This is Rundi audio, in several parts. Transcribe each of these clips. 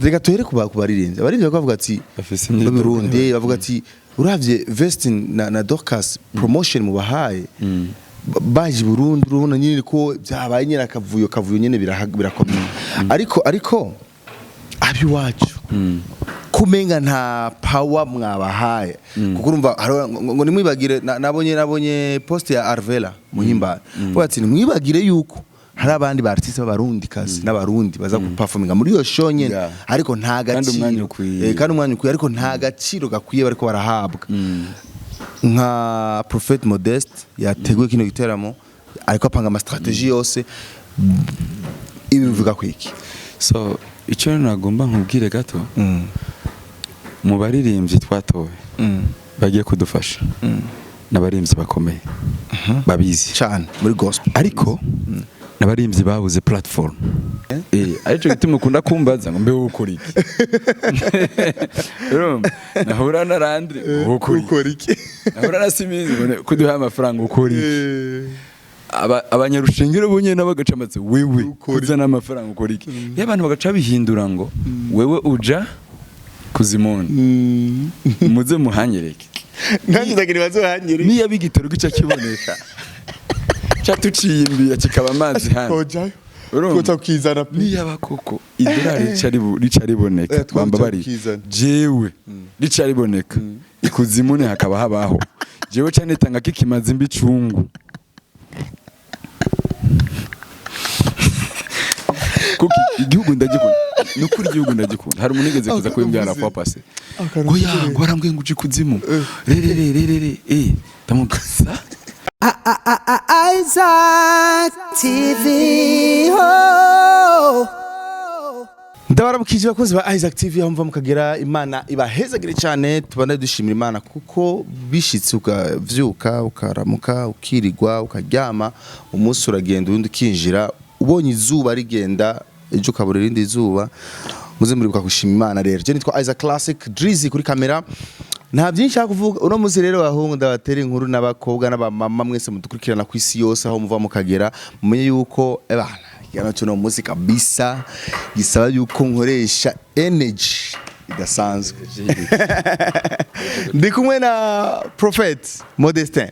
Reka tuhere ku baririmbyi. Abaririmbyi bavuga ati Bafise imyidogo. Burundi bavuga ati uravye Vestine na Dorcas, promotion mubahaye, baje i Burundi, urabona nyine ko byabaye nyine akavuyo kavuyo nyine, birakomeye, ariko abiwacu kumenga nta power mwabahaye, kuko urumva ngo nimwibagire nabonye post ya Arvela Muhimbara, bavuga ati nimwibagire yuko hari abandi ba artiste b'Abarundi kazi n'Abarundi baza guperforminga muri iyo show nyene, ariko nta Kandi umwanya gaciro ukwiye. Kandi umwanya ukwiye, ariko nta gaciro gakwiye bariko barahabwa. Nka Prophet Modeste yateguye kino giteramo, ariko apanga ama stratégie yose, ibi bivuga kwiki? So icyo nagomba nkubwire gato, mu baririmbyi twatowe bagiye kudufasha, n'abaririmbyi bakomeye babizi cyane muri gospel, ariko n'abaririmbyi babuze platform. Aricyo gituma ukunda kumbaza ngo mbe wowe ukora iki? Urumva, nahura na Landry, wowe ukora iki? Iki? Nahura na Simizi ngo kuduha amafaranga, ukora iki? Abanyarushengero bo nyene nabo bagaca amatse, wewe kuzana amafaranga ukora iki? Iyo abantu bagaca bihindura ngo wewe uja kuzimuni, muze muhanyereke. Nanjye ndagira bazohanyere. Niyo bigitoro gica kiboneka, catuciye imbiya kikaba amazi hano. Kojayo. Urumva? Koca ukizana pe. Niyaba koko idolari rica riboneka, Twaca bamba bari ukizana. Jewe rica riboneka ikuzimune hakaba habaho, jewe ca nitanga kikimaze imbicungu, kuko igihugu ndagikunda, ni ukuri igihugu ndagikunda. Hari umuntu yigeze kuza kubimbwira la fois passée Akantu ngo ya uvuze. ngo barambwiye ngo uje ikuzimu, rere rere rere, ndamubwira sa. Isaac TV. Oh. Ndabaramukije abakozi ba Isaac TV aho mva mukagera, Imana ibahezagire cyane. Tubane dushimira Imana kuko bishitse ukavyuka, ukaramuka, ukirirwa, ukaryama, umunsi uragenda, undi ukinjira, ubonye izuba rigenda, ejo ukabura irindi zuba. Muze muribuka gushima Imana. Rero je nitwa Isaac Classic Drizzy kuri kamera, nta byinshi nshaka kuvuga uno munsi. Rero bahungu, ndabatera inkuru, n'abakobwa n'abamama mwese mudukurikirana ku isi yose aho muva mukagera, mumenye yuko ebana ikiganiro cy'uno munsi kabisa gisaba yuko nkoresha energy idasanzwe. Ndi kumwe na Prophet Modestin,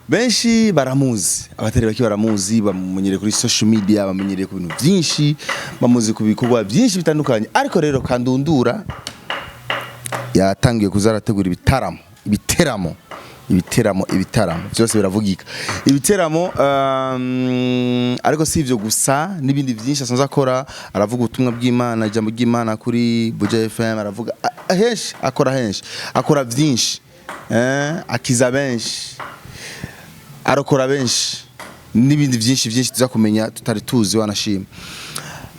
benshi baramuzi, abatari bake baramuzi, bamumenyereye kuri social media, bamenyereye ku bintu byinshi, bamuzi ku bikorwa byinshi bitandukanye. Ariko rero kandundura yatangiye kuza arategura ibitaramo, ibiteramo, ibiteramo, ibitaramo byose biravugika, ibiteramo. Ariko si ivyo gusa, n'ibindi byinshi asanzwe akora. Aravuga ubutumwa bw'Imana, ijambo ry'Imana kuri Buja FM, aravuga henshi, akora henshi, akora byinshi, akiza benshi, arokora benshi, n'ibindi byinshi byinshi tuza kumenya tutari tuzi, wanashima.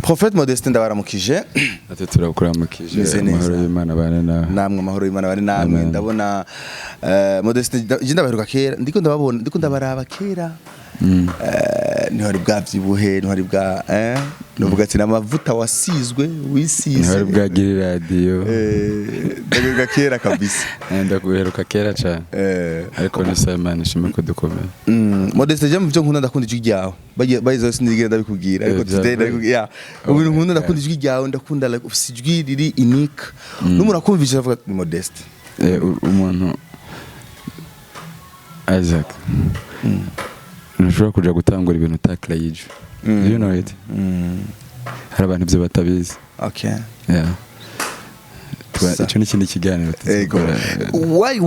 Prophet Modeste, ndabaramukije. Ati turakuramukije. Meze neza. Amahoro y'Imana bane nawe. Namwe amahoro y'Imana bari namwe. Amen. Ndabona Modeste, je ndabaheruka kera, ndiko ndababona, ndiko ndabaraba kera, ntihari bwavyibuhe, ntihari bwa nuvuga ati namavuta wasizwe, wisize. Ntihari bwagira iradiyo. Ndaheruka kera kabisa. Ndaguheruka kera cyane, ariko ni sawa, Imana ishimwe ko dukomeye. Modeste, je mu byo nkunda, ndakunda ijwi ryawe. Bagiye bayizo, sinigera ndabikubwira, ariko today ndabikubwira. Yeah. Mu bintu nkunda, ndakunda ijwi ryawe, ndakunda like ufise ijwi riri unique, n'umuntu akumvise avuga ati, ni Modeste. Umuntu Isaac, ntushobora kuja gutangura ibintu utakira y'ijwi. You know it. Hari abantu ibyo batabizi. Yeah. Ico ni ikindi kiganiro Ego. tuzokora.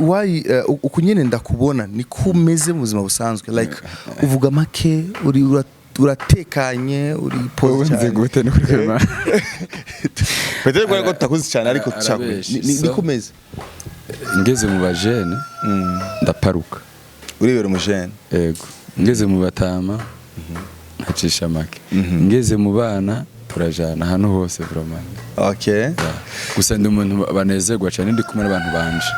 Why uku nyene ndakubona niko umeze mu buzima busanzwe? Like uvuga make, uri uratekanye, uri Wowe pose nzi cyane. gute? Ni kuri kwema. Peut-être ko tutakuzi cyane, ariko Arabesha. niko umeze. Ngeze mu bajene ndaparuka. Urebera umujene. Ego, ngeze mu batama nkacisha make, ngeze mu bana turajana ahantu hose vraiment. Yeah. Gusa ndi umuntu banezerwa cyane ndi kumwe n'abantu banje.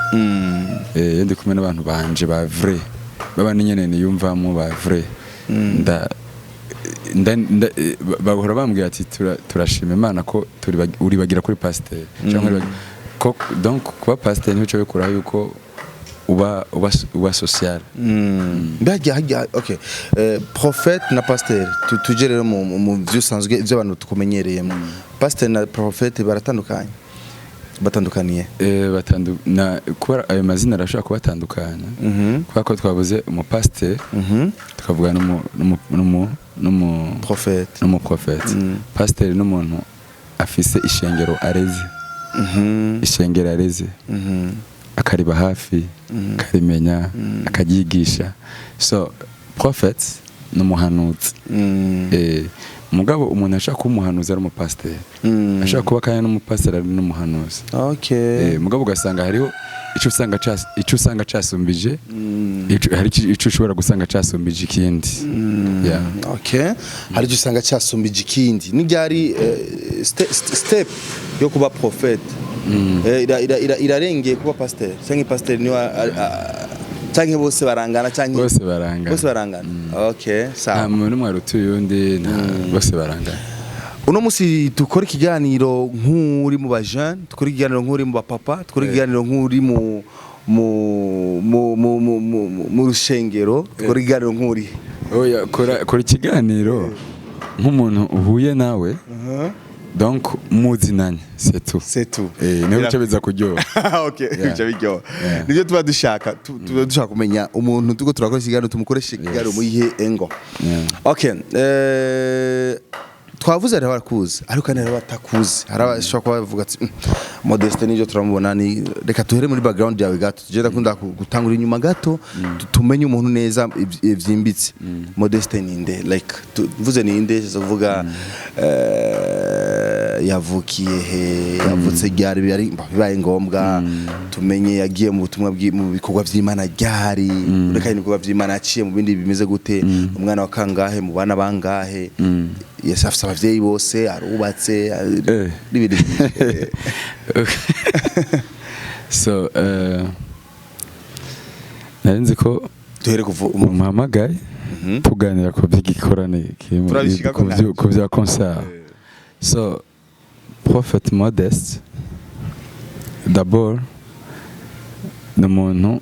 Iyo ndi kumwe n'abantu banje ba vrai, baba nyene niyumvamo ba vrai, nda nda, nda bahora bambwira ati turashima Imana ko uribagira kuri pasteur cyangwa ko donc kuba pasteur ntibice bikuraho yuko uba social. Mbega hajya, okay, prophète na pasteur, tuje rero mu byo usanzwe, ibyo abantu tukumenyereyemo. Pasteur na prophète baratandukanye? Batandukaniye? Na kubera ayo mazina arashobora kubatandukanya, kubera ko twabuze umupasiteri, tukavuga n'umu prophète. N'umuprofeti. Pasiteri n'umuntu afise ishengero areze, ishengero areze, akariba hafi, akarimenya, akaryigisha. So prophet ni umuhanuzi. Mugabo umuntu ashaka kuba umuhanuzi ari umupasiteri, ashaka kuba kandi n'umupasiteri ari n'umuhanuzi. Mugabo ugasanga hariho ico usanga casumbije hari ico ushobora gusanga casumbije ikindi. Yeah. Okay, hari icyo usanga cyasumbije ikindi. N'iryari step yo kuba prophète irarengeye kuba pasteur, cyangwa pasteur niwe cyangwa bose barangana, cyangwa? Bose barangana. Bose barangana, okay. Nta Sawa. muntu n'umwe aruta uyundi, bose barangana. Uno musi dukora ikiganiro nk'uri mu bajene, dukora ikiganiro nk'uri mu bapapa, dukora ikiganiro nk'uri mu rushengero, dukora ikiganiro nk'uri Oya, kora ikiganiro nk'umuntu uhuye nawe, donc muzinanye, c'est tout. C'est tout. Niho bica biza kuryoha. Okay. Yeah. Bica biryoha. Yeah. Nibyo tuba dushaka. Tuba dushaka kumenya umuntu tuko turakora ikiganiro, tumukoreshe ikiganiro mu yihe engo. Yeah. Okay, twavuze hari abakuzi, ariko kandi hari abatakuzi, hari abashobora kuba bavuga ati: Modeste nibyo turamubona." Ni reka tuhere muri background yawe gato. Tujye ndakunda gutangura inyuma gato, tumenye umuntu neza vyimbitse. Modeste ninde? Like mvuze ninde, zo kuvuga yavukiye he, yavutse ryari, bibaye ngombwa tumenye yagiye mu butumwa mu bikorwa vy'Imana ryari, reka ibikorwa vy'Imana yaciye mu bindi bimeze gute, umwana wa kangahe mu bana bangahe, yes, afise abavyeyi bose, arubatse, n'ibindi byinshi. So nari nzi ko Duhere kuva umuhamagaye tuganira ku by'igikorane Turabishikako. Ku bya concert. So Prophet Modeste d'abord ni umuntu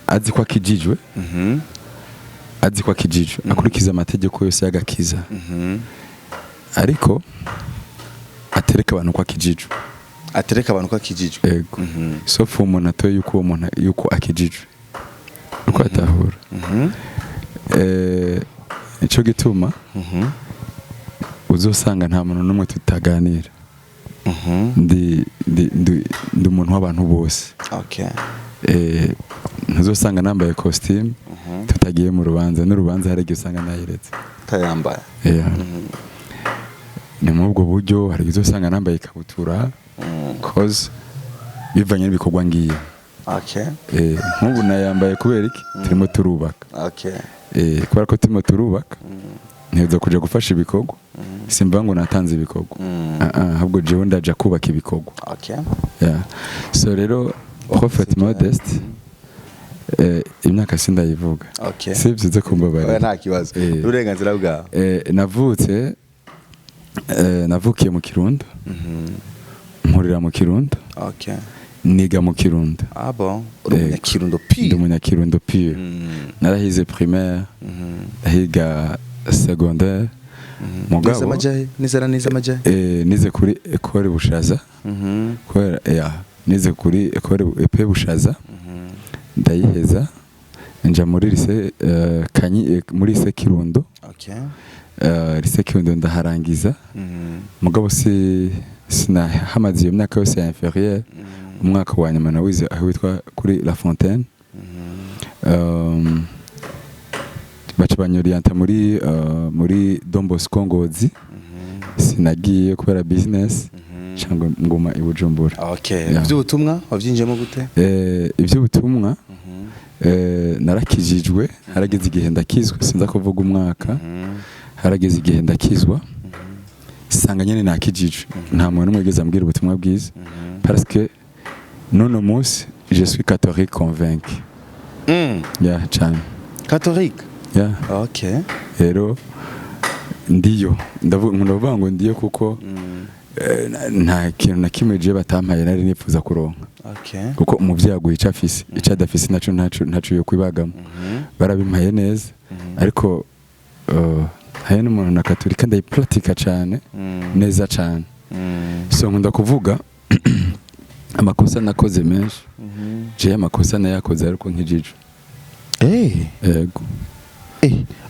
azi ko akijijwe, azi ko akijijwe, akurikiza amategeko yose y'agakiza, ariko atereka abantu ko akijijwe. Atereka abantu ko akijijwe. Ego, sauf umuntu atoye yuko uwo muntu yuko akijijwe uko atahura. Nico gituma uzosanga nta muntu n'umwe tutaganira. Ndi umuntu w'abantu bose. Ntuzosanga nambaye costume tutagiye mu rubanza, n'urubanza hari igihe usanga nayiretse. Tayambaye. Yeah. Ni muri ubwo buryo hari igihe uzosanga nambaye ikabutura, cause bivanye n'ibikorwa ngiye. Nk'ubu nayambaye kubera iki? Turimo turubaka. Kubera ko turimo turubaka, nteza kuja gufasha ibikorwa. Simva ngo natanze ibikorwa. Ah, ah, ahubwo jewe ndaja kubaka ibikorwa. Yeah. So rero Prophet Modeste, imyaka sindayivuga. Sivyo? Uze kumbabarira. Oya, nta kibazo. Uburenganzira bwawe. Navutse navukiye mu Kirundo, nkurira mu Kirundo, niga mu Kirundo. Ah bon, uri Yego. umunyakirundo Ndi pire. umunyakirundo pure. Narahize primaire, ndahiga secondaire, Nize mugabo amajahe, nizera nize amajahe. Nize kuri École Bushaza, kubera ya nize kuri École EP Bushaza, ndayiheza nja muri lycée Kanyi, muri lycée Kirundo. Lycée Kirundo ndaharangiza, mugabo si sinahamaze iyo myaka yose ya inférieur. Umwaka wa nyuma nawize aho witwa kuri La Fontaine. Baca banyorienta muri Don Bosco Ngozi. Sinagiye kubera business, cyangwa nguma i Bujumbura. Yeah. Iby'ubutumwa wabyinjiyemo gute? Iby'ubutumwa, narakijijwe, harageze igihe ndakizwa, sinza kuvuga umwaka. Harageze igihe ndakizwa, sanga nyene nakijijwe, nta muntu n'umwe yigeze ambwira ubutumwa bwiza, parce que n'uno munsi je suis catholique convaincu. Yeah, cyane. Catholique. Yeah. Rero ndiyo ndavuga, ndavuga ngo ndiyo kuko nta kintu na kimwe je batampaye nari nifuza kuronka. Okay. Kuko umuvyeyi aguha ico afise, ico adafise naco ntaco yo kwibagamo. Barabimpaye neza, ariko hari n'umuntu na katolika ndayipratika cane neza cane. So nkunda kuvuga amakosa nakoze menshi, jewe amakosa nayakoze ariko nkijijwe. Yego.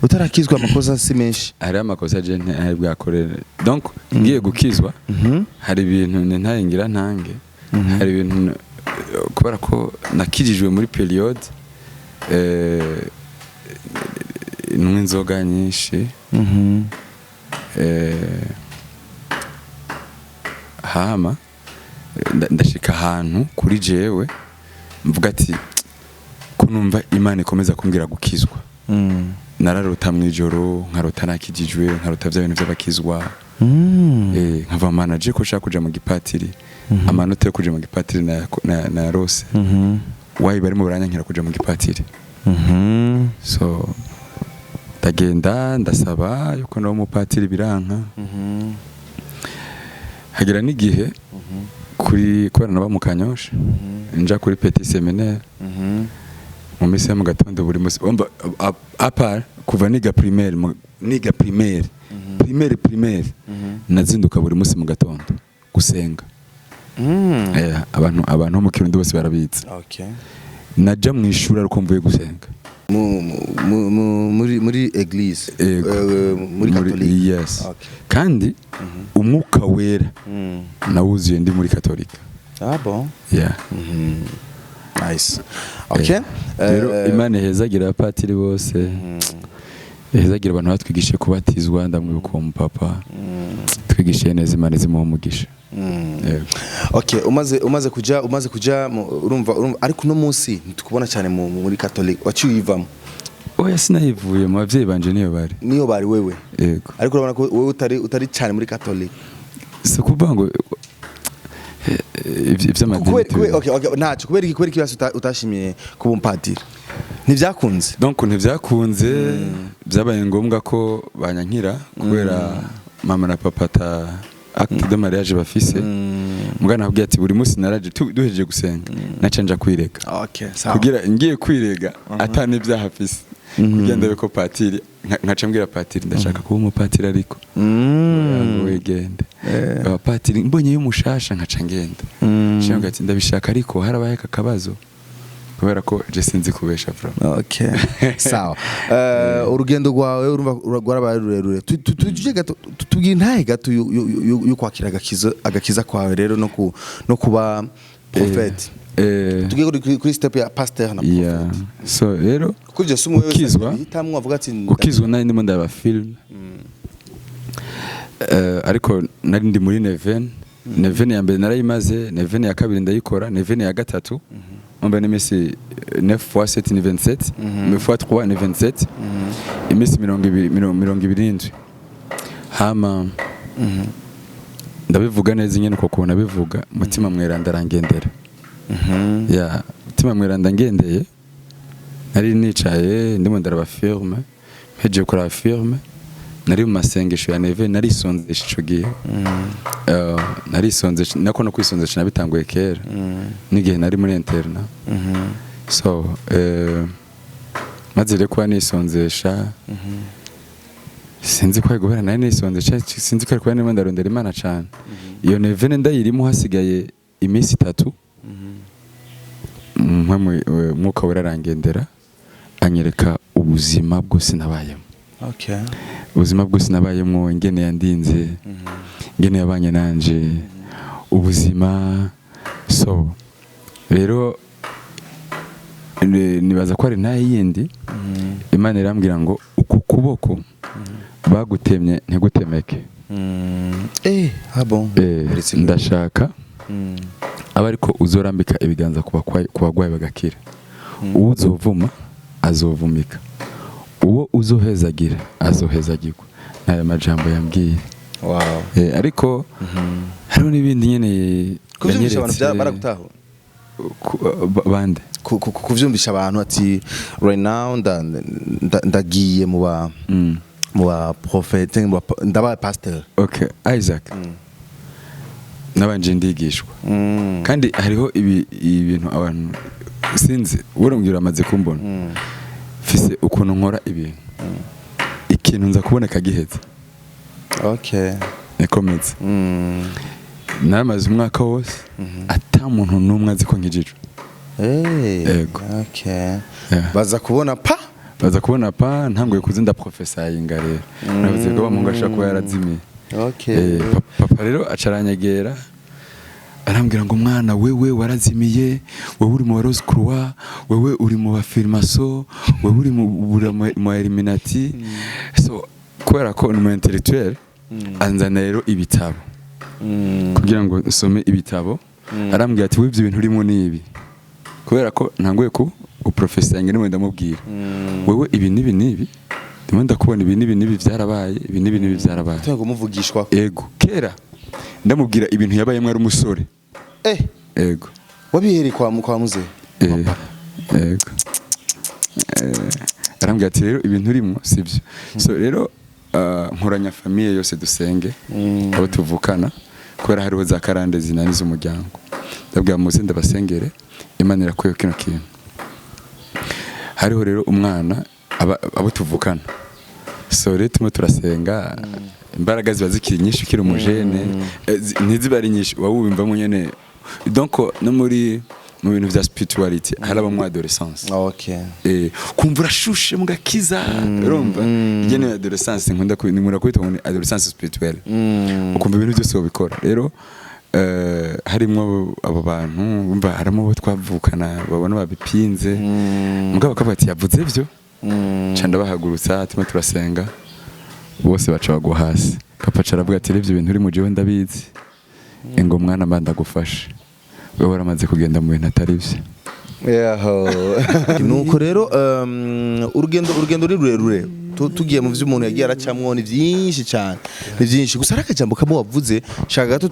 Utarakizwa amakosa si menshi? Hariho amakosa je ntari bwakorere. Donc ngiye gukizwa, hari ibintu ntaringira ntange, hari ibintu kubera ko nakijijwe muri période nywa inzoga nyinshi, hama ndashika ahantu kuri jewe mvuga ati ko numva Imana ikomeza kumbwira gukizwa. Nararota mu ijoro, nkarota nakijijwe, nkarota bya bintu by'abakizwa. Nkava mana je ko nshaka kuja mu gipatiri, amanota yo kuja mu gipatiri na rose wayi barimo baranyankira kuja mu gipatiri. So ndagenda ndasaba yuko naba umupatiri, biranka. Hagira n'igihe kuri kubera naba mu Kanyosha, nja kuri petit séminaire mu misi ya mu gatondo buri musi. Umva, à part kuva niga primaire, niga primaire, nazinduka buri musi mu gatondo gusenga. Abantu bo mu Kirundi bose barabizi. Naja mu ishuri ariko mvuye gusenga. Muri église? Yego. Muri catholique? Yes. Kandi Umwuka Wera nawuzuye ndi muri katolika. Ah bon? Yeah. Nice, okay. Rero Imana ihezagira abapatiri bose, ihezagira abantu batwigishije kubatizwa. Ndamwibuka uwo mupapa twigishije neza, Imana izimuha umugisha. Yego. Okay, umaze kuja urumva, ariko uno munsi ntitukubona cyane muri catholique, waciye uyivamo? Oya, sinayivuye mu bavyeyi banje, niyo bari. Niyo bari wewe? Yego. Ariko urabona ko wewe utari cyane muri catholique. Si ukuvuga ngo ivy'amadini Okay, ntacyo. Kubera iki basi utashimiye kuba umupadiri? Ntibyakunze? Donc ntibyakunze, byabaye ngombwa ko banyankira kubera mama na papa ata acte de mariage bafise. Mugana nabwiye ati buri munsi naraje duhejeje gusenga naca nja kwirega. Okay, sawa. Kugira ngiye kwirega ata n'ibyaha afise, kugira ndabe ko patiri nkaca mbwira patiri ndashaka kuba umupatiri, ariko ngo wegende abapatiri mbonye y'umushasha nkaca ngenda. Shinga ati ndabishaka, ariko harabaye aka kabazo kubera ko je sinzi kubesha vraiment. Okay, sawa. Urugendo rwawe urumva rwarabaye rurerure. Tuje gato, tubwire intahe gato yo kwakira agakiza kwawe rero no kuba prophète. Tugiye kuri step ya pasteur na prophète. So rero kuko ibyo si umwe wese gukizwa abihitamwo avuga ati gukizwa nari ndimo ndaba film, ariko nari ndi muri neuvaine. Neuvaine ya mbere narayimaze, neuvaine ya kabiri ndayikora, neuvaine ya gatatu umva n'iminsi 9 fois 7 ni 27, 9 fois 3 ni 27, iminsi 20, 27. Hama ndabivuga neza nyene uko kuntu abivuga, Mutima Mweranda arangendera. Ya Mutima Mweranda ngendeye, nari nicaye ndimo ndaraba film, mpejeje kuraba film nari mu masengesho ya neuvaine, narisonzesha ico gihe. Narisonzesha nako no kwisonzesha nabitanguye kera n'igihe nari muri internat. So maze rero kuba nisonzesha, sinzi ko ari guhera nari nisonzesha, sinzi ko ari kuba ndimo ndarondera Imana cane. Iyo neuvaine ndayirimo, hasigaye iminsi 3, Mwuka Wera arangendera, anyereka ubuzima bwose nabayemo. Ubuzima bwose nabayemo, ingene yandinze, ingene yabanye nanje ubuzima. So rero nibaza ko ari ntayo yindi. Imana irambwira ngo uku kuboko bagutemye ntigutemeke. Ah bon? Uretse Ndashaka aba ariko uzorambika ibiganza ku bagwayi bagakira, uwo uzovuma azovumika, uwo uzohezagira azohezagirwa. N'ayo majambo yambwiye. Ariko hariho n'ibindi nyene Kuvyumvisha abantu yanyeretse. Baragutahura? Bande? Kuvyumvisha abantu ati right now ndagiye mu ba prophète, ndaba pasteur. Okay, Isaac. Nabanje ndigishwa. Kandi hariho ibi ibintu abantu sinzi, urambwira amaze kumbona, mfise ukuntu nkora ibintu, ikintu nza kuboneka giheze. Nikomeze. Naramaze umwaka wose ata muntu n'umwe azi ko nkijijwe. Ego. Yeah. Baza kubona pa? Baza kubona pa ntanguye kuza ndaprofesayinga. Rero navuze ko bamungu ashobora kuba yarazimiye. Papa rero aca aranyegera, arambwira ngo: "Mwana, wewe warazimiye, wewe uri mu Rose Croix, wewe uri mu bafirmaso, wewe uri mu Illuminati." So kubera ko ni umu intellectuel, anzana rero ibitabo kugira ngo nsome ibitabo. Arambwira ati: "Wibye ibintu urimo ni ibi." Kubera ko ntanguye ku uprofesayinga, niwe ndamubwira: "Wewe ibi n'ibi n'ibi ndimo ndakubona, ibi n'ibi n'ibi byarabaye, ibi n'ibi n'ibi byarabaye." Tuye kumuvugishwa. Ego, kera ndamubwira ibintu yabayemo ari umusore. Ego. Wabihereye kwa muze? Ego. Arambwira ati: "Rero ibintu urimo sibyo." So rero nkoranya famille yose dusenge, abo tuvukana, kubera hariho za karande zinaniza umuryango. Ndabwira: "Muze ndabasengere, Imana irakuye kino kintu." Hariho rero umwana abo tuvukana. So rero tumwe turasenga, imbaraga ziba zikiri nyinshi ukiri umujene, ntiziba ari nyinshi, uba wumvamo nyene. Donc no muri mu bintu vya spirituality harabamwo adolescence. Kumva urashushe mu gakiza, urumva ijya ni adolescence nkunda kwita ngo ni adolescence spirituelle, ukumva ibintu byose wabikora. Rero harimwo abo bantu bumva, harimo abo twavukana babona babipinze, mugabo bakavuga ati: "Yavuze byo." Ca ndabahagurutsa, turimo turasenga, bose baca bagwa hasi. Papa aca aravuga ati: "Ibyo bintu uri mu jewe ndabizi, ngo mwana mba ndagufashe, wewe waramaze kugenda mu bintu atari byo." Yaho. Nuko rero urugendo ni rurerure. Tugiye mu vyo umuntu yagiye aracamwo ni byinshi cyane, ni byinshi. Gusa hari akajambo kamwe wavuze, shaka gato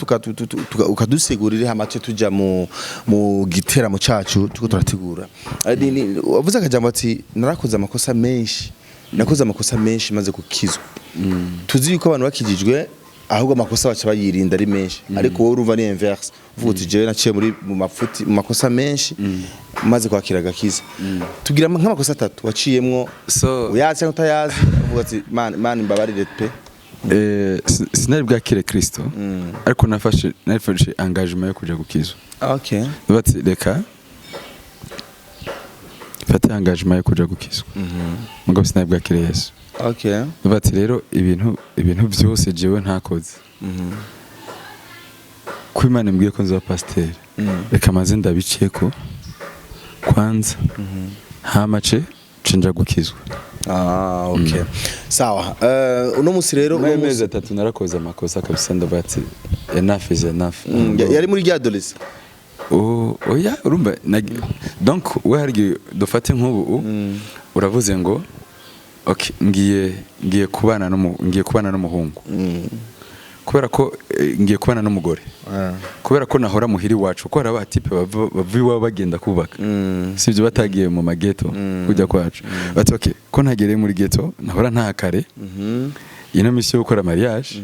ukadusigurire, hama tuce tuja mu giteramo cacu tuko turategura. Wavuze akajambo ati: "Narakoze amakosa menshi, nakoze amakosa menshi maze gukizwa." Tuzi yuko abantu bakijijwe ahubwo amakosa baca bayirinda ari menshi, ariko wowe urumva ni inverse, uvuga uti: "Jewe naciye muri mu mafuti, mu makosa menshi maze kwakira agakiza." Tugira nk'amakosa atatu waciyemwo, uyazi cyangwa utayazi, uvuga ati: "Man, man, imbabarire pe." Sinari bwakire Kristo, ariko nafashe engagement yo kuja gukizwa. Bati: "Reka mfate engagement yo kuja gukizwa," mugabo sinari bwakire Yesu. Bati rero ibintu byose jewe ntakoze, ko Imana imbwiye ko nzaba pasiteri, reka maze ndabiceko kwanza, hama ce nja gukizwa. Ah, okay, sawa. Uno musi rero Muri uno ayo mezi musi 3 narakoze amakosa kabisa, ndavuga ati: "Enough is enough." Yari muri rya adolescence? Oh, oya, urumva donc we hari igihe dufate nk'ubu uravuze ngo: "Okay, ngiye kubana n'umuhungu kubera ko ngiye kubana n'umugore, kubera ko nahora muhiri wacu." Ko hari abatipe bava iwabo bagenda kubaka, sibyo, batagiye mu mageto kujya kwacu, bati: "Okay, ko ntagereye muri ghetto nahora nta kare, ino misi yo gukora mariage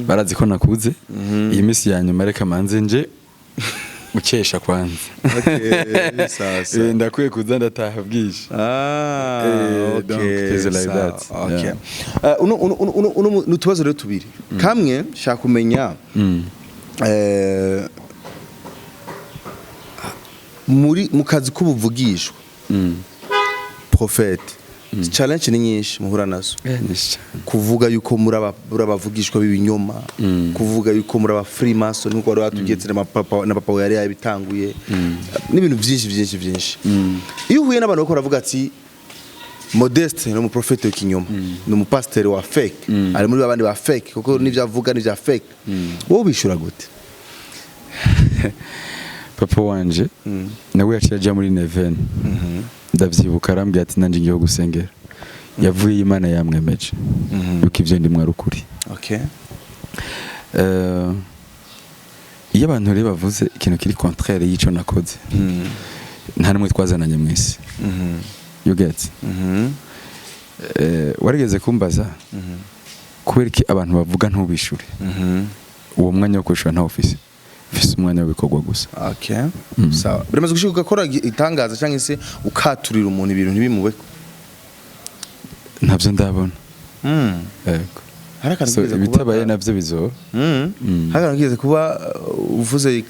barazi ko nakuze, iyi misi ya nyuma reka manze nje gukesha kwanza." Okay, sawa, sawa. Ndakwiye kuza ndataha bwije. Ah, Donc, okay, it is like sawa, that. Okay. Yeah. Uno ni utubazo rero tubiri. Kamwe shaka kumenya, muri mu kazi k'ubuvugishwa, prophète, challenge ni nyinshi muhura nazo. Nyinshi cyane. Kuvuga yuko muri abavugishwa b'ibinyoma, kuvuga yuko muri aba freemason nkuko wari watugetse na papa we yari yabitanguye, n'ibintu byinshi byinshi byinshi. Iyo uhuye n'abantu bariko baravuga ati: "Modeste ni umuprofete w'ikinyoma, ni umupasiteri wa fake, ari muri babandi ba fake kuko n'ibyo avuga ni ibya fake," wowe ubishura gute? Papa wanje nawe yaciye ajya muri neuvaine, ndavyibuka, arambwira ati: "Nanje ngiye gusengera." Yavuye Imana yamwemeje yuko ivyo ndimwe ari ukuri. Iyo abantu rero bavuze ikintu kiri contraire y'ico nakoze, nta n'umwe twazananye mu isi, you get? Warigeze kumbaza kubera iki abantu bavuga ntubishure. Uwo mwanya wo kwishura ntawo ufise. Mfise umwanya w'ibikorwa gusa. Okay, sawa. Biramaze gushika ugakora itangaza cyangwa se ukaturira umuntu ibintu ntibimubeko? Ntabyo ndabona. Yego. Hari akantu So kigeze kuba- ibitabaye navyo bizoba. Hari akantu kigeze kuba, uvuze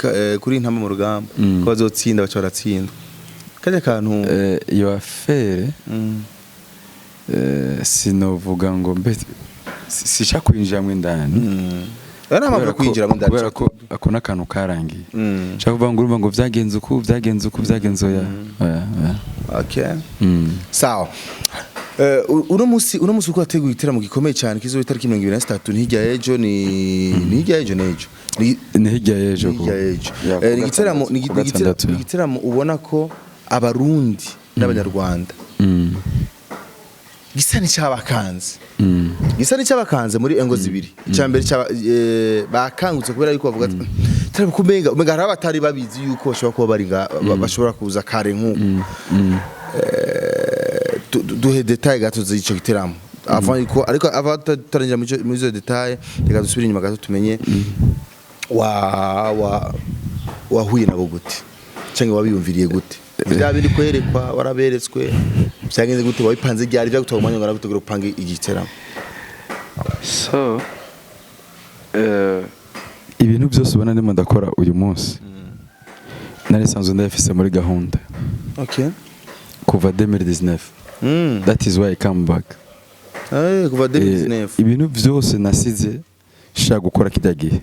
kuri Intamba mu Rugamba ko bazotsinda, baca baratsinda, kajya kantu. Iyo affaire, sinovuga ngo mbe sishaka kwinjiramo indani. Aya nta mpamvu yo kwinjiramo indani. Kubera ko ako n'akantu karangiye. Nshaka kuvuga ngo urumva ngo vyagenze uku, vyagenze uku, vyagenze, oya, oya, oya. Okay. Sawa. Uno musi uko wateguye igiteramo gikomeye cyane kizoba itariki 23, ni hirya y'ejo, ni hirya y'ejo n'ejo. Ni hirya y'ejo. Ni hirya y'ejo. Ya, Ni igiteramo ni ku gatandatu. Ni igiteramo ubona ko Abarundi n'Abanyarwanda gisa n'icyabakanze. Gisa n'icyabakanze muri engo zibiri. Icya mbere bakangutse kubera yuko bavuga ati tari kumenga umenga hari abatari babizi yuko bashobora kuba bari bashobora kuza kare nk'uko. Duhe détail gato z'ico giteramo avant yuko, ariko avant tutarinjira muri izo détail, reka dusubire inyuma gato tumenye wa wa wahuye nabo gute cyangwa wabiyumviriye gute? Bya biri kwerekwa, waraberetswe, byagenze gute? Wabipanze ryari? Byagutwara umwanya ungana gute kugira upange igiteramo? So ibintu byose ubona ndimo ndakora uyu munsi nari sanzwe ndayafise muri gahunda kuva 2019. That is why I come back. Kuva 2019. Ibintu byose nasize nshaka gukora kijya gihe,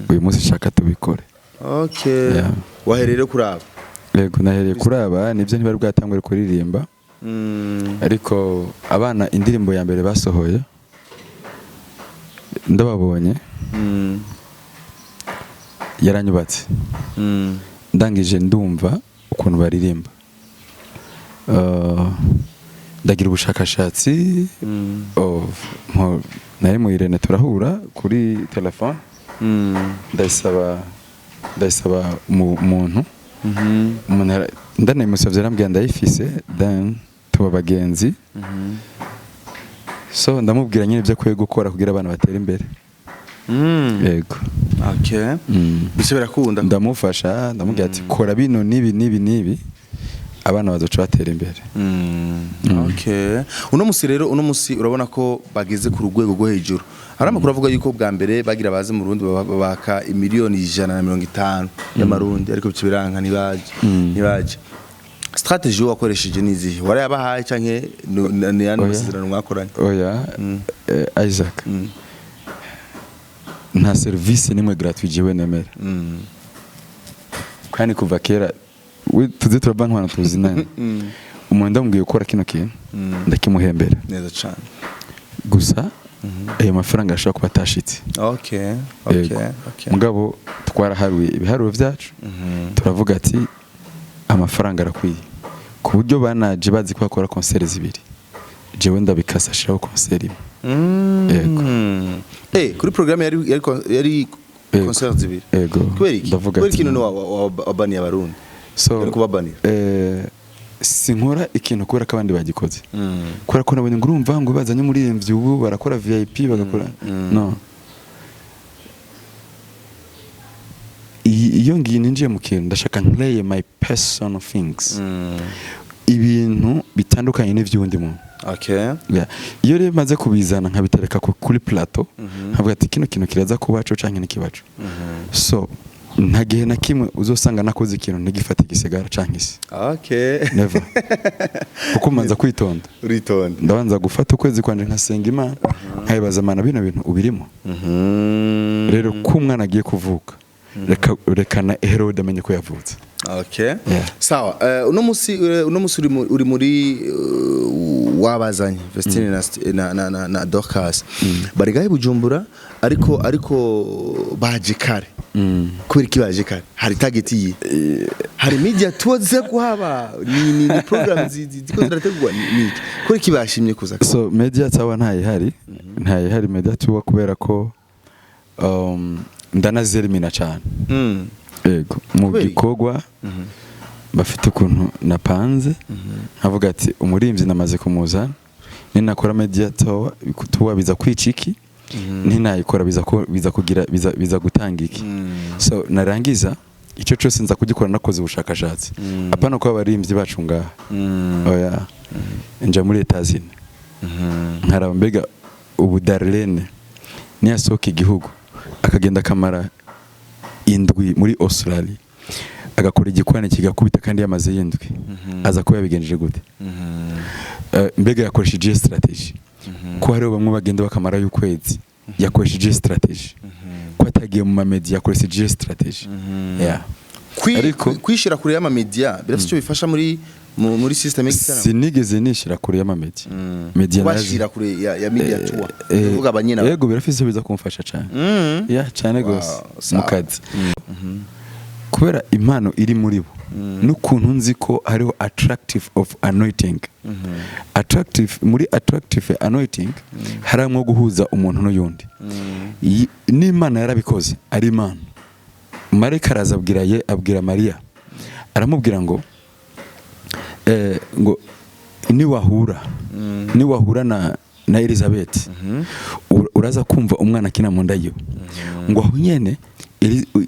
uyu munsi nshaka tubikore. Yeah. Wahereye kuri aba? Yego, nahereye kuri aba. Nibyo, ntibari bwatangure kuririmba, ariko abana indirimbo ya mbere basohoye ndababonye, yaranyubatse. Ndangije ndumva ukuntu baririmba, ndagira ubushakashatsi. Nari mu Irene, turahura kuri telefone, ndayisaba umuntu ndanayimusavye, arambwira ndayifise, then tuba bagenzi. So ndamubwira nyine ibyo akwiye gukora kugira abana batere imbere. Yego. Bise birakunda? Ndamufasha, ndamubwira ati kora bino n'ibi n'ibi n'ibi, abana bazoca batera imbere. Okay. Uno musi rero, uno musi urabona ko bageze ku rwego rwo hejuru. Hari amakuru avuga yuko bwa mbere bagira baze mu Burundi babaka 150 miliyoni y'amarundi, ariko bice biranka, ntibaje. Ntibaje. Strategy wakoresheje nizihe? Warayabahaye canke ni yandi Oya. masezerano mwakoranye? Oya, Isaac, nta serivisi nimwe gratuit jewe nemera. Kandi kuva kera tuze turava nk'abantu tuzinanye, umuntu ndamubwiye gukora kino kintu, ndakimuhembera. Neza cane. Gusa ayo mafaranga ashobora kuba atashitse. Yego. Mugabo twaraharuye ibiharuro byacu, turavuga ati amafaranga arakwiye, ku buryo banaje bazi ko bakora concert zibiri, jewe ndabikasa ashiraho concert imwe. Yego. Kuri programme yari Yego. concert zibiri. Yego. Kubera iki? Ndavuga Kubera ati iki none wabaniye Abarundi? So Yari kubabanira. Sinkora ikintu kubera ko abandi bagikoze, kubera ko nabonye ngo urumva ngo bazanye umuririmbyi ubu barakora VIP bagakora, no. Iyo ngiye ninjiye mu kintu, ndashaka nkreye my personal things, ibintu bitandukanye n'ivy'undi muntu. Yeah. Iyo rero maze kubizana nkabitereka kuri plateau, nkavuga ati kino kintu kiraza kubaco canke ntikibaco. So nta gihe na kimwe uzosanga nakoze ikintu ntigifate igisigara canke isi. Never, kuko mbanza kwitonda. Uritonda. Ndabanza gufata ukwezi kwanje nkasenga Imana, nkayibaza: Mana, bino bintu ubirimo? Rero ko umwana agiye kuvuka, reka reka na Herode amenye ko yavutse. Yeah. Sawa. Uno musi uri muri wabazanye Vestine na Dorcas. Bari gahe Bujumbura, ariko baje kare. Kubera iki baje kare? Hari target yi? Hari media tour ziza kuhaba? Ni program ziko zirategurwa, ni iki? Kubera iki bashimye kuza kare? So media tour ntayihari, ntayihari media tour, kubera ko ndanazerimina cyane. Yego, mu Kubera iki? gikorwa bafite ukuntu napanze, nkavuga ati umurimbyi namaze kumuzana, ninakora media tour biza kwica iki? Ntinayikora, biza ko biza kugira biza gutanga iki? So narangiza icyo cyose nza kugikora nakoze ubushakashatsi, apana ko abaririmbyi bacu ngaha, oya. Nja muri Etazini nkaraba mbega ubu Darlene niyasohoka igihugu akagenda akamara indwi muri Australia, agakora igikorane kigakubita kandi yamaze yindwi, aza kuba yabigenjeje gute? Mbega yakoresheje strategy? Ko hariho bamwe bagenda bakamarayo ukwezi, yakoresheje strategy? Ko atagiye mu ma media, yakoresheje strategy? Yeah. Ariko Kwishira kure y'ama media birafite icyo bifasha muri system y'igitaramo? Sinigeze nishira kure y'ama media. Media Kubashira kure ya media tour, kuvuga abanyina. Yego, birafise, biza kumfasha cyane. Yeah, cyane gose mu kazi, kubera impano iri muri bo n'ukuntu nzi ko hariho attractive of anointing, attractive muri attractive anointing haramwo guhuza umuntu n'uyundi. N'Imana yarabikoze, ari Imana. Marayika araza abwira ye, abwira Mariya, aramubwira ngo ngo niwahura na Elizabeth, uraza kumva umwana akina mu nda yiwe. Ngo aho nyene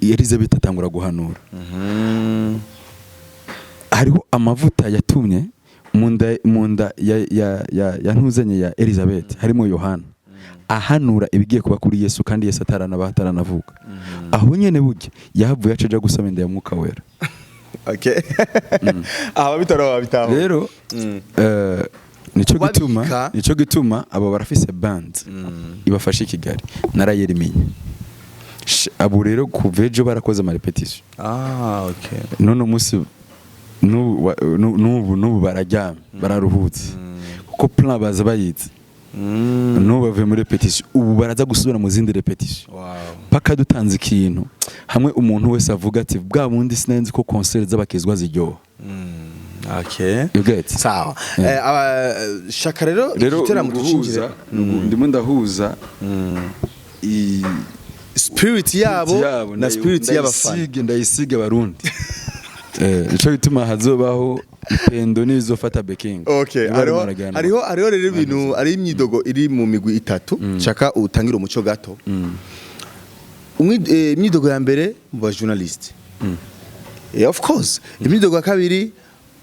Elizabeth atangura guhanura. Hariho amavuta yatumye mu nda ya ntuzanye ya Elizabeth harimo Yohana ahanura ibigiye kuba kuri Yesu, kandi Yesu ataranaba, ataranavuka. Aho nyene burya yahavuye aca aja gusaba inda ya Mwuka Wera. Okay, aha bitaro babitaho. Rero nico Kubabika. gituma, nico gituma abo barafise band ibafasha i Kigali, narayerimenye. Abo rero kuva ejo barakoze ama répétition. Ah, okay. None umunsi n'ubu bararyamye, bararuhutse, kuko plan baza bayizi. N'ubu bavuye muri répétition, ubu baraza gusubira mu zindi répétition paka dutanze ikintu hamwe umuntu wese avuga ati: "Bwa bundi sinari ko concert z'abakizwa ziryoha." Okay. You get? Sawa. Yeah. Shaka rero Rero igiteramo ni uguhuza, tucinjire. ndimo ndahuza Spirit yabo na spirit y'abafana. Ndayisige Abarundi. Nico gituma hazobaho ipendo n'izofata backing. Okay, Niba hariho barimo barajyana. hariho rero ibintu ari imyidogo iri mu migwi itatu, shaka utangire umuco gato. Imyidogo ya mbere mu ba journaliste. Of course. Imyidogo ya kabiri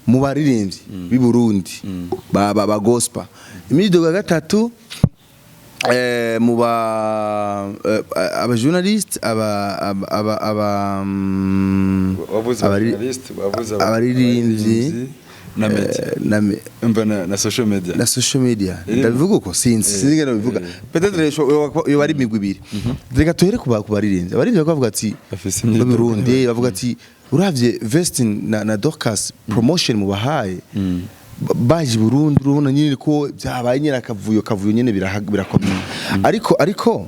mu baririmbyi b'i Burundi ba gospel. Imyidogo ya gatatu mu ba aba journaliste, aba Wavuze journaliste, wavuze abaririmbyi na media. Na Umva na social media. Na social media. Irimo. Ndabivuga uko, sinzi ngene bivuga, peut-être yo bari imigwi ibiri. Reka tuhere ku baririmbyi. Abaririmbyi bavuga ati Bafise imyidogo. Burundi bavuga ati uravye Vestin na Dorcas, promotion mubahaye, baje i Burundi, urabona nyine ko byabaye nyine akavuyo kavuyo nyine, birakomeye, ariko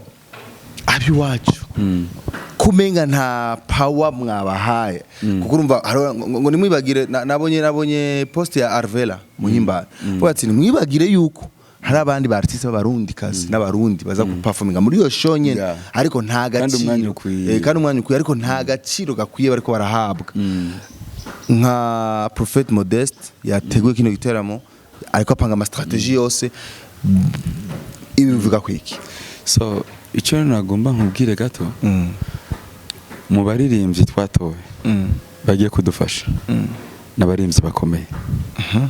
abiwacu kumenga nta power mwabahaye, kuko urumva ngo nimwibagire nabonye post ya Arvela Muhimbara, vuga ati nimwibagire yuko hari abandi ba artiste b'Abarundi kazi n'Abarundi baza guperforminga muri iyo show nyene, ariko nta Kandi gaciro umwanya ukwiye. Kandi umwanya ukwiye, ariko nta gaciro gakwiye bariko barahabwa. Nka Prophet Modeste yateguye kino giteramo, ariko apanga ama stratégie yose, ibi bivuga kwiki? So icyo nagomba nkubwire gato, mu baririmbyi twatowe bagiye kudufasha n'abaririmbyi bakomeye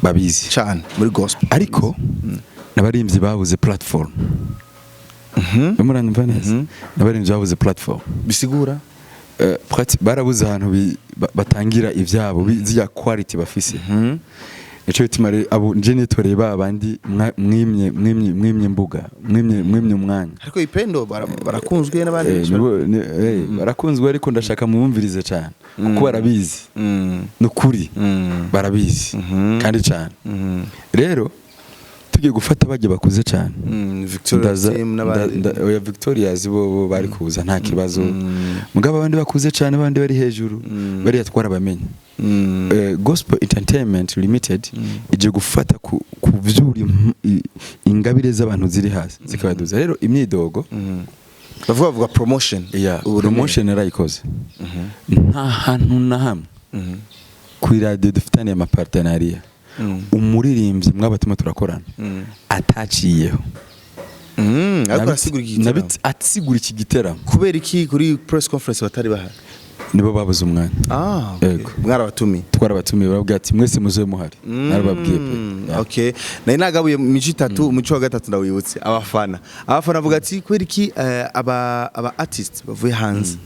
babizi Cyane muri gospel. Ariko n'abaririmbyi babuze platform. Muranyumva neza? N'abaririmbyi babuze platform. Bisigura? Barabuze ahantu batangira ivyabo, ziriya quality bafise. Nico bituma rero abo nje nitoreye ba bandi mwimye imbuga, mwimye umwanya. Ariko ipendo barakunzwe n'abandi benshi. Barakunzwe, ariko ndashaka mubumvirize cyane kuko barabizi. Nukuri barabizi kandi cyane. Rero tugiye gufata bajya bakuze cyane. Victoria Team n'abandi. Oya, Victorias bo bari kuza nta kibazo, mugabo abandi bakuze cyane, abandi bari hejuru bariya twarabamenye. Gospel Entertainment Limited ije gufata kuvyura ingabire z'abantu ziri hasi zikabaduza. Rero imyidogo, Bavuga promotion. Yeah, Uburemere. promotion yarayikoze. Nta hantu na hamwe kuri radio dufitaniye ama partenariat umuririmbyi mwabatuma turakorana ataciyeho. Ariko arasigura iki giteramo. Asigura iki giteramo. Kubera iki kuri press conference batari bahari? Nibo babuze umwanya. Ah, okay. Yego. Mwarabatumiye? Twarabatumiye, barabwira ati mwese muze muhari, narababwiye pe. Yeah. Okay, nari nagabuye mu mico itatu, umuco wa gatatu ndawibutse. Abafana bavuga ati kubera iki aba artist bavuye hanze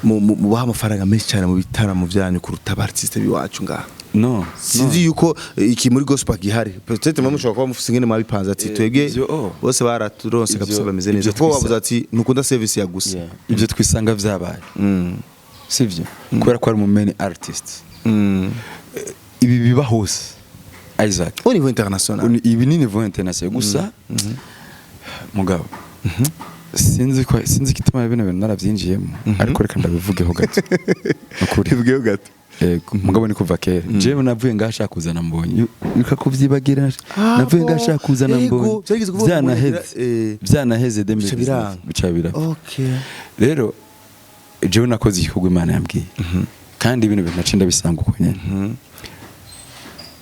mubaha amafaranga menshi cyane mu bitaramo byanyu kuruta aba artiste biwacu ngaha? No. Sinzi yuko iki muri gospel gihari. Peut-être mwe mushobora kuba mufise ingene mwabipanze, ati twebwe Ivyo, oh. bose baraturonse kabisa, bameze neza, Ivyo kuko bavuze ati ntukunda service ya gusa. Yeah. Ibyo twisanga vyabaye sivyo, kubera ko ari mu many artists. Ibi biba hose, Isaac. Au niveau international. Ibi ni niveau international gusa. Mugabo sinzi igituma bino bintu narabyinjiyemo, ariko reka ndabivugeho gato. Nukuri. Bivugeho gato. Yego, mugabo ni kuva kera jewe navuye ngaha ashaka kuzana Mbonyi, reka kuvyibagira, navuye ngaha ashaka kuzana Mbonyi. Byageze kuvuga ngo Vyanaheze. Vyanaheze. Bica biranga. Bica birapfa. Okay. Rero jewe nakoze igikorwa Imana yambwiye, kandi bino bintu naciye ndabisanga uko nyene,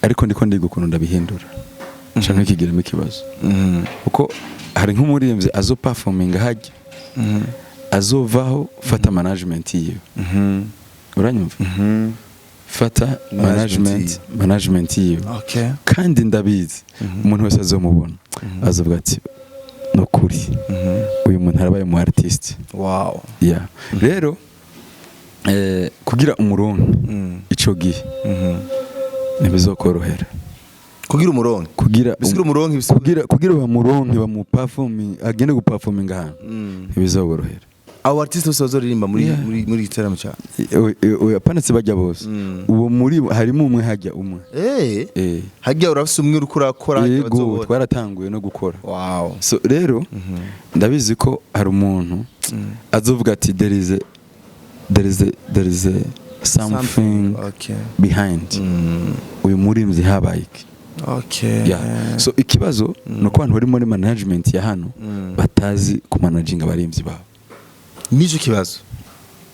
ariko ndiko ndiga ukuntu ndabihindura canke kigiramo ikibazo, kuko hari nk'umuririmbyi azo performinga hajya azovaho, fata management yiwe, uranyumva? Fata management. Management yiwe. Okay. Kandi ndabizi umuntu wese azomubona azovuga ati nukuri uyu muntu arabaye umu artiste. Yeah. Rero kugira umurongo ico gihe ntibizokorohera. Kugira umurongo. Kugira Bisigura umuronke, bisigura- kugira bamuronke, bamuperforming, agende guperforminga ahantu, ntibizoborohera. Abo artiste bose bazoririmba muri Yeah. muri gitaramo cyawe? Apana, si bajya bose. Uwo muri harimo umwe hajya umwe. Hajya urafise umwe uriko urakora hajya Yego. bazobona. Twaratanguye no gukora. So rero ndabizi ko hari umuntu azovuga ati there is a something behind uyu murimbyi, habaye iki? Yeah. So ikibazo ni uko abantu bari muri management ya hano batazi kumanaginga abarimvyi babo. Nico kibazo.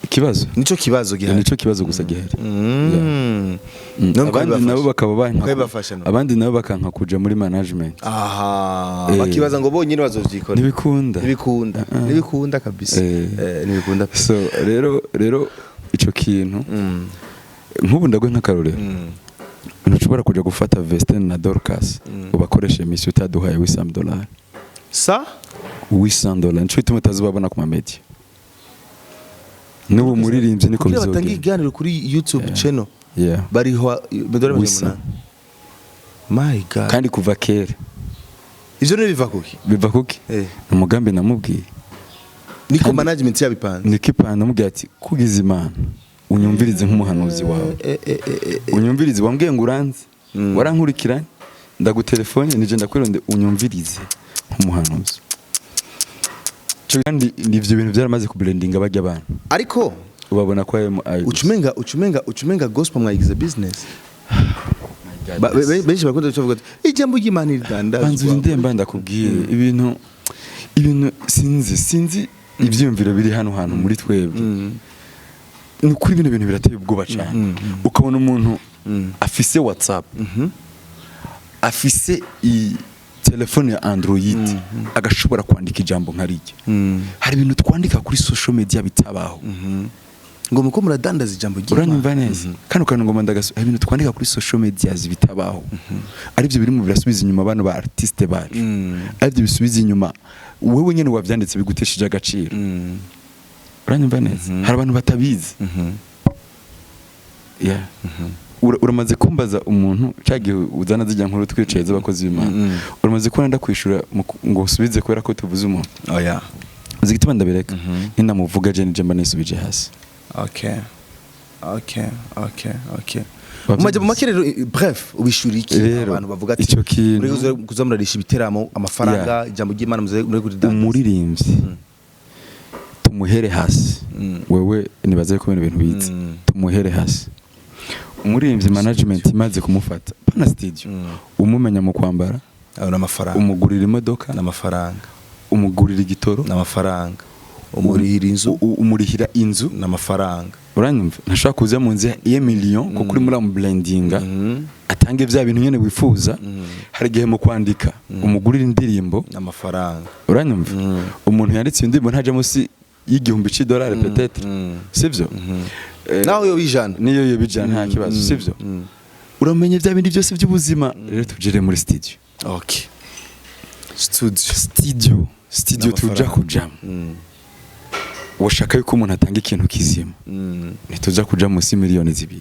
Ikibazo. Nico kibazo gihari. Nico kibazo gusa gihari. Yeah. None Abandi mukabibafasha. nabo bakaba banka Mukabibafasha no? Abandi nabo bakanka kuja muri management. Aha. Bakibaza ngo bonyine bazovyikora. Ntibikunda. Ntibikunda. Ntibikunda kabisa. Ntibikunda pe. So rero ico kintu, nk'ubu ndagwe nk'akarorero, ntushobora kuja gufata Vestine na Dorcas ubakoresha émission utaduhaye $800. Sa? $800, nico gituma utazobabona ku mamedia. N'ubu muririmbyi niko Kugira batange bizogenda. ikiganiro kuri YouTube channel. Bariho medora Wisa. 800. My God. Kandi kuva kera. Ivyo rero biva kuki? Biva kuki? Ni umugambi namubwiye. Niko Kandi- management yabipanze. Niko ipana, namubwiye ati kugize Imana unyumvirize nk'umuhanuzi wawe, unyumvirize, wambwiye ngo uranze, warankurikiranye, ndagutelefone nije ndakwironde, unyumvirize nk'umuhanuzi. Ico kandi ni ivyo bintu byaramaze kublendinga bajya abantu Ariko ubabona ko ayo ayo gusa. ucumenga gospel mwayigize business. Benshi bakunda kuvuga ati ijambo ry'Imana ridandazwa. Banza urindemba ndakubwiye ibintu sinzi ibyiyumviro biri hano hantu muri twebwe. Ni ukuri bino bintu birateye ubwoba cyane, ukabona umuntu afise WhatsApp, afise i telefone ya Android, agashobora kwandika ijambo nka rijya. Hari ibintu twandika kuri social media bitabaho. Ngo muko muradandaza ijambo ry'Imana. Uranyumva neza? Kano kantu ngoma ndagasu, hari ibintu twandika kuri social media bitabaho, aribyo biri mu birasubiza inyuma bano ba artiste bacu, aribyo bisubiza inyuma wowe nyene wavyanditse, bigutesheje agaciro. Uranyumva neza? Hari abantu batabizi. Yeah. Uramaze kumbaza umuntu cyagihe uzana zijya nkuru twicaye z'abakozi b'Imana, uramaze kubona ndakwishura ngo usubize kubera ko tuvuze umuntu? Oya. Uzi igituma ndabireka? Ninamuvuga je nije mba nisubije hasi. Okay. Wabyumvise? Mu majambo make rero, bref, ubishura iki Rero, abantu bavuga ati ico kintu- muri kuza murarisha ibiteramo amafaranga, ijambo ry'Imana muze muri kuridandaza? Umuririmbyi tumuhere hasi. Wewe nibaze ko bino bintu bize. Tumuhere hasi umuririmbyi, management imaze kumufata pana studio, umumenya mu kwambara, Ayo n'amafaranga. umugurira imodoka, N'amafaranga. umugurira igitoro, N'amafaranga. Umurihira inzu. Umurihira inzu. N'amafaranga. Uranyumva? Ntashobora kuza mu nzu ya million kuko urimo uramublendinga. Ata atange vya bintu nyene wifuza. Hari igihe mu kwandika umugurira indirimbo Amafaranga. Uranyumva? Umuntu yanditse iyo ndirimbo ntaja munsi y'igihumbi c'idolari peut-être, sivyo? Naho yo bijana. Niyo yo bijana, nta kibazo, sivyo? Uramenya vya bindi byose by'ubuzima. Rero tujere muri studio. Okay, studio. Studio tuja N'amafaranga. kujamo, washaka yuko umuntu atanga ikintu kizima, ntituja kuja munsi miliyoni 2.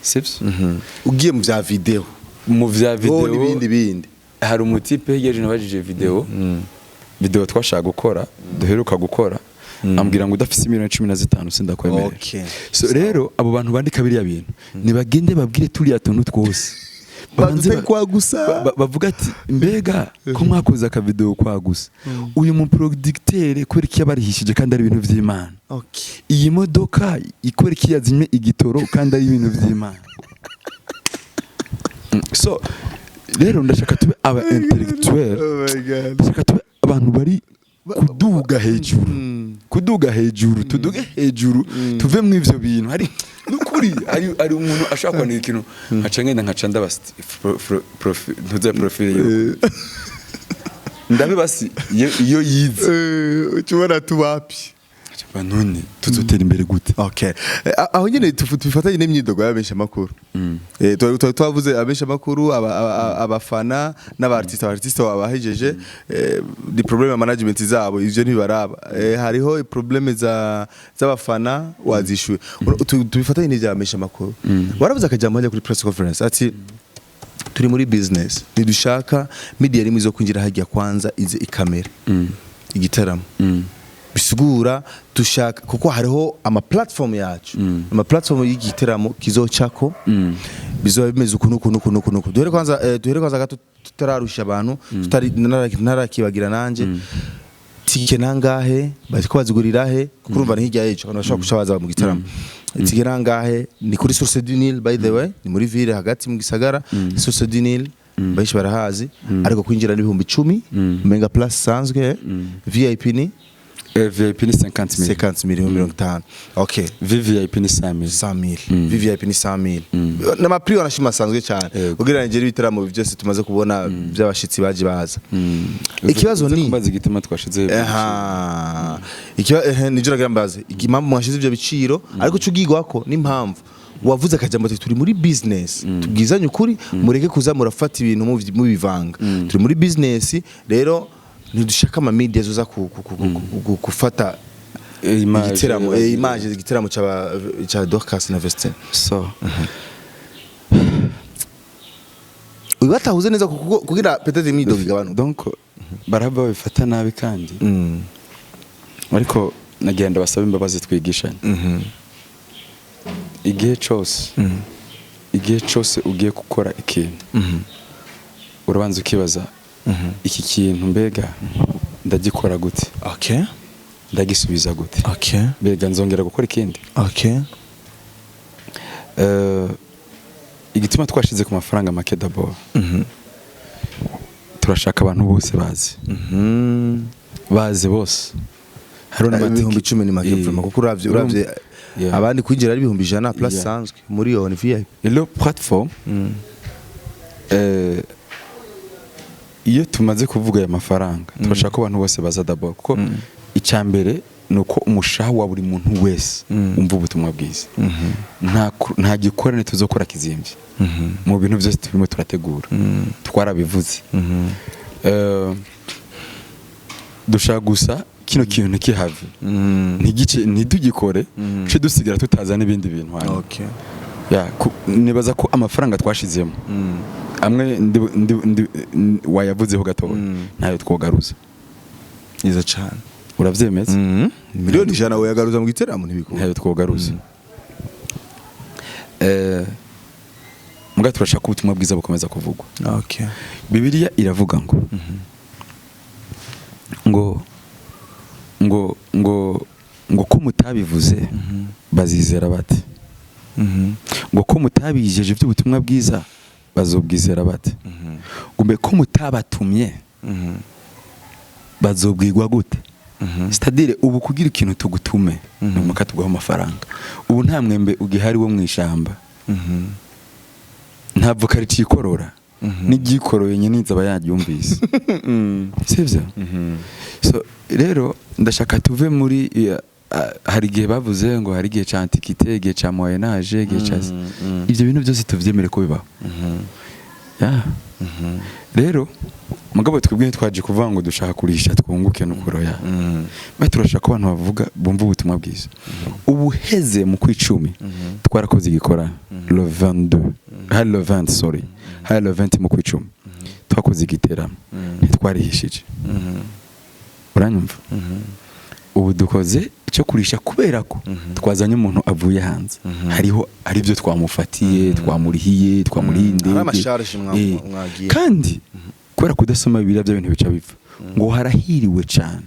Sivyo? Ugiye mu vya video? Mu vya Ho video n'ibindi bindi. Hari umutipe hirya nabajije video twashaka gukora, duheruka gukora, ambwira ngo udafise miliyoni 15 sindakwemerera. So rero abo bantu bandika biriya bintu nibagende babwire turiya tuntu twose. Babanze Badute kwa gusa. Bavuga ati: "Mbega ko mwakoze akavideo kwa gusa, uyu muproducteur kubera iki yabarihishije kandi ari ibintu vy'Imana? Iyi modoka ikora iki yazimye igitoro kandi ari ibintu vy'Imana?" So rero ndashaka tube aba intellectuel. Oh my God. Ndashaka tube abantu bari kuduga hejuru, kuduga hejuru, tuduge hejuru, tuve mu ivyo bintu. Hari nukuri hari umuntu ashobora kwandika ikintu, nkaca ngenda nkaca ndabasi ntuze profile yiwe, ndabe basi iyo yize. Ukibona tubapi. Nkaca mba, none tuzotera imbere gute? Okay. Aho nyene tufatanye n'imyidogo y'abamenyesha makuru. Twari twavuze abamenyesha makuru, abafana n'aba artiste. Aba artiste wabahejeje, di problème ya management zabo, ivyo ntibaraba. Hariho problème za z'abafana wazishuye. Tubifatanye n'ivy'abamenyesha makuru. Waravuze akajambo hajya kuri press conference ati: "Turi muri business, ntidushaka media rimwe izo kwinjira hajya kwanza ize ikamera igitaramo." Bisigura dushaka, kuko hariho ama platform yacu, ama platform y'igiteramo kizocako, bizoba bimeze uku nuku nuku nuku nuku. Duhere kwanza gato tutararusha abantu, tutari narakibagira nanje. Tike nangahe? Bariko bazigurira he? Kuko urumva ni hirya y'ejo, abantu bashobora guca baza mu gitaramo. Tike nangahe? Ni kuri Source du Nil, by the way, ni muri ville hagati mu gisagara. Source du Nil benshi barahazi, ariko kwinjira ni 10,000 menga plus sanzwe. VIP ni? VIP ni 50 mille. 50 miliyoni 50. Okay. VVIP ni 100 mille. 100 mille. VVIP ni 100 mille. N'ama prix wanashima asanzwe cyane ugereranyije n'ibitaramo byose tumaze kubona by'abashitsi baje baza. Ikibazo Uze ni kumbaza igituma twashize. Aha. Nijoro nagira mbaze impamvu mwashize ivyo biciro, ariko cyo ugigwako n'impamvu wavuze akajambo ati: "Turi muri business, tubwizanye ukuri, mureke kuza murafata ibintu mubivanga. Turi muri business, rero ntidushaka ama media zoza gufata Image, igiteramo, image igiteramo ca Dorcas na Vestine." So Uyu batahuze neza kuko kugira peut-être imyidogo igabanuka. Donc baraba babifata nabi kandi, ariko nagenda basaba imbabazi, twigishanye. Igihe cose ugiye gukora ikintu, urabanza ukibaza: iki kintu mbega ndagikora gute? Ndagisubiza gute? Mbega nzongera gukora ikindi? Igituma twashize ku mafaranga make, d'abord turashaka abantu bose bazi, bazi bose. Hariho n'amatike. 10,000 ni make vraiment, kuko uravye abandi kwinjira ari 100,000 plus sanzwe miliyoni VIP. Rero platform, iyo tumaze kuvuga aya mafaranga, turashaka ko abantu bose baza d'abord, kuko icya mbere ni uko umushaha wa buri muntu wese umva ubutumwa bwiza. Nta gikorane tuzokora kizimbye mu bintu byose turimo turategura, twarabivuze. Dushaka gusa kino kintu ntikihave, ntigice, ntitugikore ce dusigara tutaza n'ibindi bintu hanyuma. Ya, nibaza ko amafaranga twashizemo amwe wayavuzeho gatoya, ntayo twogaruza. Nziza cyane. Uravyemeza? 100,000,000 wayagaruza mu giteramo? Ntibikunda. Ntayo twogaruza. Muga turashaka ko ubutumwa bwiza bukomeza kuvugwa. Bibiliya iravuga ngo ko mutabivuze bazizera bate? Ngo ko mutabijeje iby'ubutumwa bwiza bazobwizera bate? Ngo mbe ko mutabatumye bazobwirwa gute? C'est-à-dire ubu kugira ikintu tugutume ni umaka tuguha amafaranga. Ubu nta mwembe ugihari wo mu ishamba. Ntabwo karicikorora, n'iryikoroye nyine aba yaryumvise, sibyo? So rero ndashaka tuve muri hari igihe bavuze ngo hari igihe ca antiquité, igihe ca moyen âge, igihe ca ibyo bintu byose tuvyemere ko bibaho. Yeah. Rero mugabo twebwe ntitwaje kuvuga ngo dushaka kurisha twunguke n'ukuro ya mbe, turashaka ko abantu bavuga bumva ubutumwa bwiza. Ubuheze mu kwicumi twarakoze igikorane le 22, hari le 20, sorry, hari le 20 mu kwicumi twakoze igiteramo, ntitwarihishije, uranyumva? Ubu dukoze icyo kurisha kubera ko twazanye umuntu avuye hanze, hariho hari ibyo twamufatiye, twamurihiye, twamurihiye indege. Hari ama charges mwagiye. Kandi kubera kudasoma Bibiliya, bya bintu bica bipfa ngo harahiriwe cyane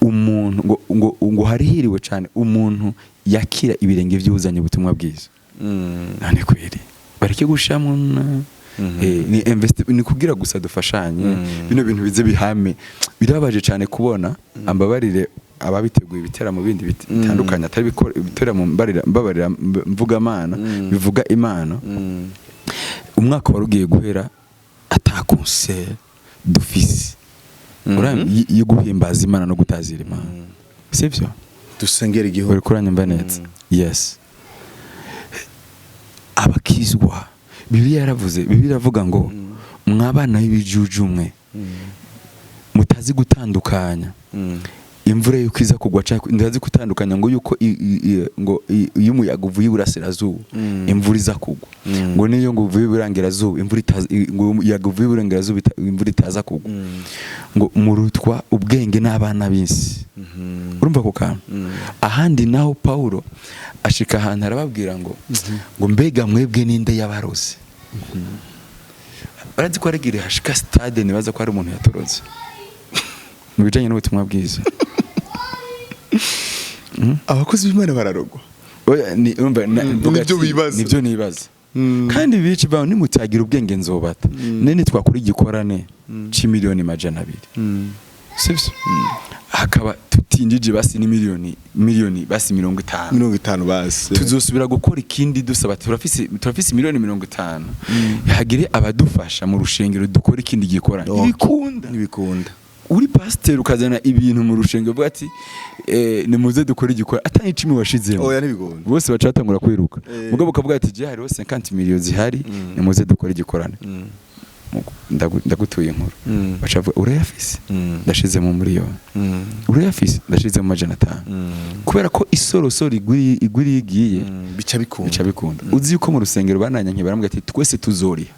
umuntu ngo harahiriwe cyane umuntu yakira ibirenge by'uzanye ubutumwa bwiza. None kweri bareke gushiramo ni invest, ni kugira gusa dufashanye bino bintu bize bihame. Birababaje cyane kubona, ambabarire ababiteguye ibiteramo bindi bitandukanye atari ibiteramo mbabarira mvugamana bivuga Imana, umwaka wari ugiye guhera ata concert dufise yo guhimbaza Imana no gutazira Imana, sivyo? Dusengera igihugu. Uri kuranyumva neza? Yes. Abakizwa, Bibiliya yaravuze, Bibiliya iravuga ngo mwabana b'ibijuju mwe mutazi gutandukanya imvura yuko iza kugwa cyangwa ndazi gutandukanya ngo yuko ngo iyo umuyaga uvuye iburasirazuba imvura iza kugwa, ngo niyo ngo uvuye iburengerazuba imvura itaza, ngo umuyaga uvuye iburengerazuba imvura itaza kugwa, ngo murutwa ubwenge n'abana b'isi. Urumva ako kantu? Ahandi naho Paulo ashika ahantu arababwira ngo mbega mwebwe ninde yabaroze? Barazi ko arigire hashika stade, nibaza ko hari umuntu yatorotse mu bijanye n'ubutumwa bwiza. Abakozi b'Imana bararogwa? Oya, ni urumva mvuga Nibyo ati, wibaza. Nibyo nibaza. Kandi bici bawe nimutagira ubwenge nzobata nene twakora igikorane c'imiliyoni 200, sivyo? Hakaba tutinjije basi ni miliyoni basi 50. 50 basi. Tuzosubira gukora ikindi dusaba, turafise miliyoni 50, hagire abadufasha mu rushengero dukora ikindi gikorane. Ntibikunda. Ntibikunda. Uri pasiteri ukazana ibintu mu rushengero uvuga ati nimuze dukore igikora atari 10 washizemo. Oya, ntibikunda. Bose baca batangura kwiruka. Mugabo ukavuga ati je hariho 50 millions zihari, nimuze dukore igikorane. Ndagutuye inkuru. Baca bavuga urayafise, ndashize mu miliyoni, urayafise, ndashize mu 500, kubera ko isorosoro igwiriye igiye. Bica bikunda. Bica bikunda. Uzi yuko mu rusengero bananyanke barambwira ati twese tuzoriha.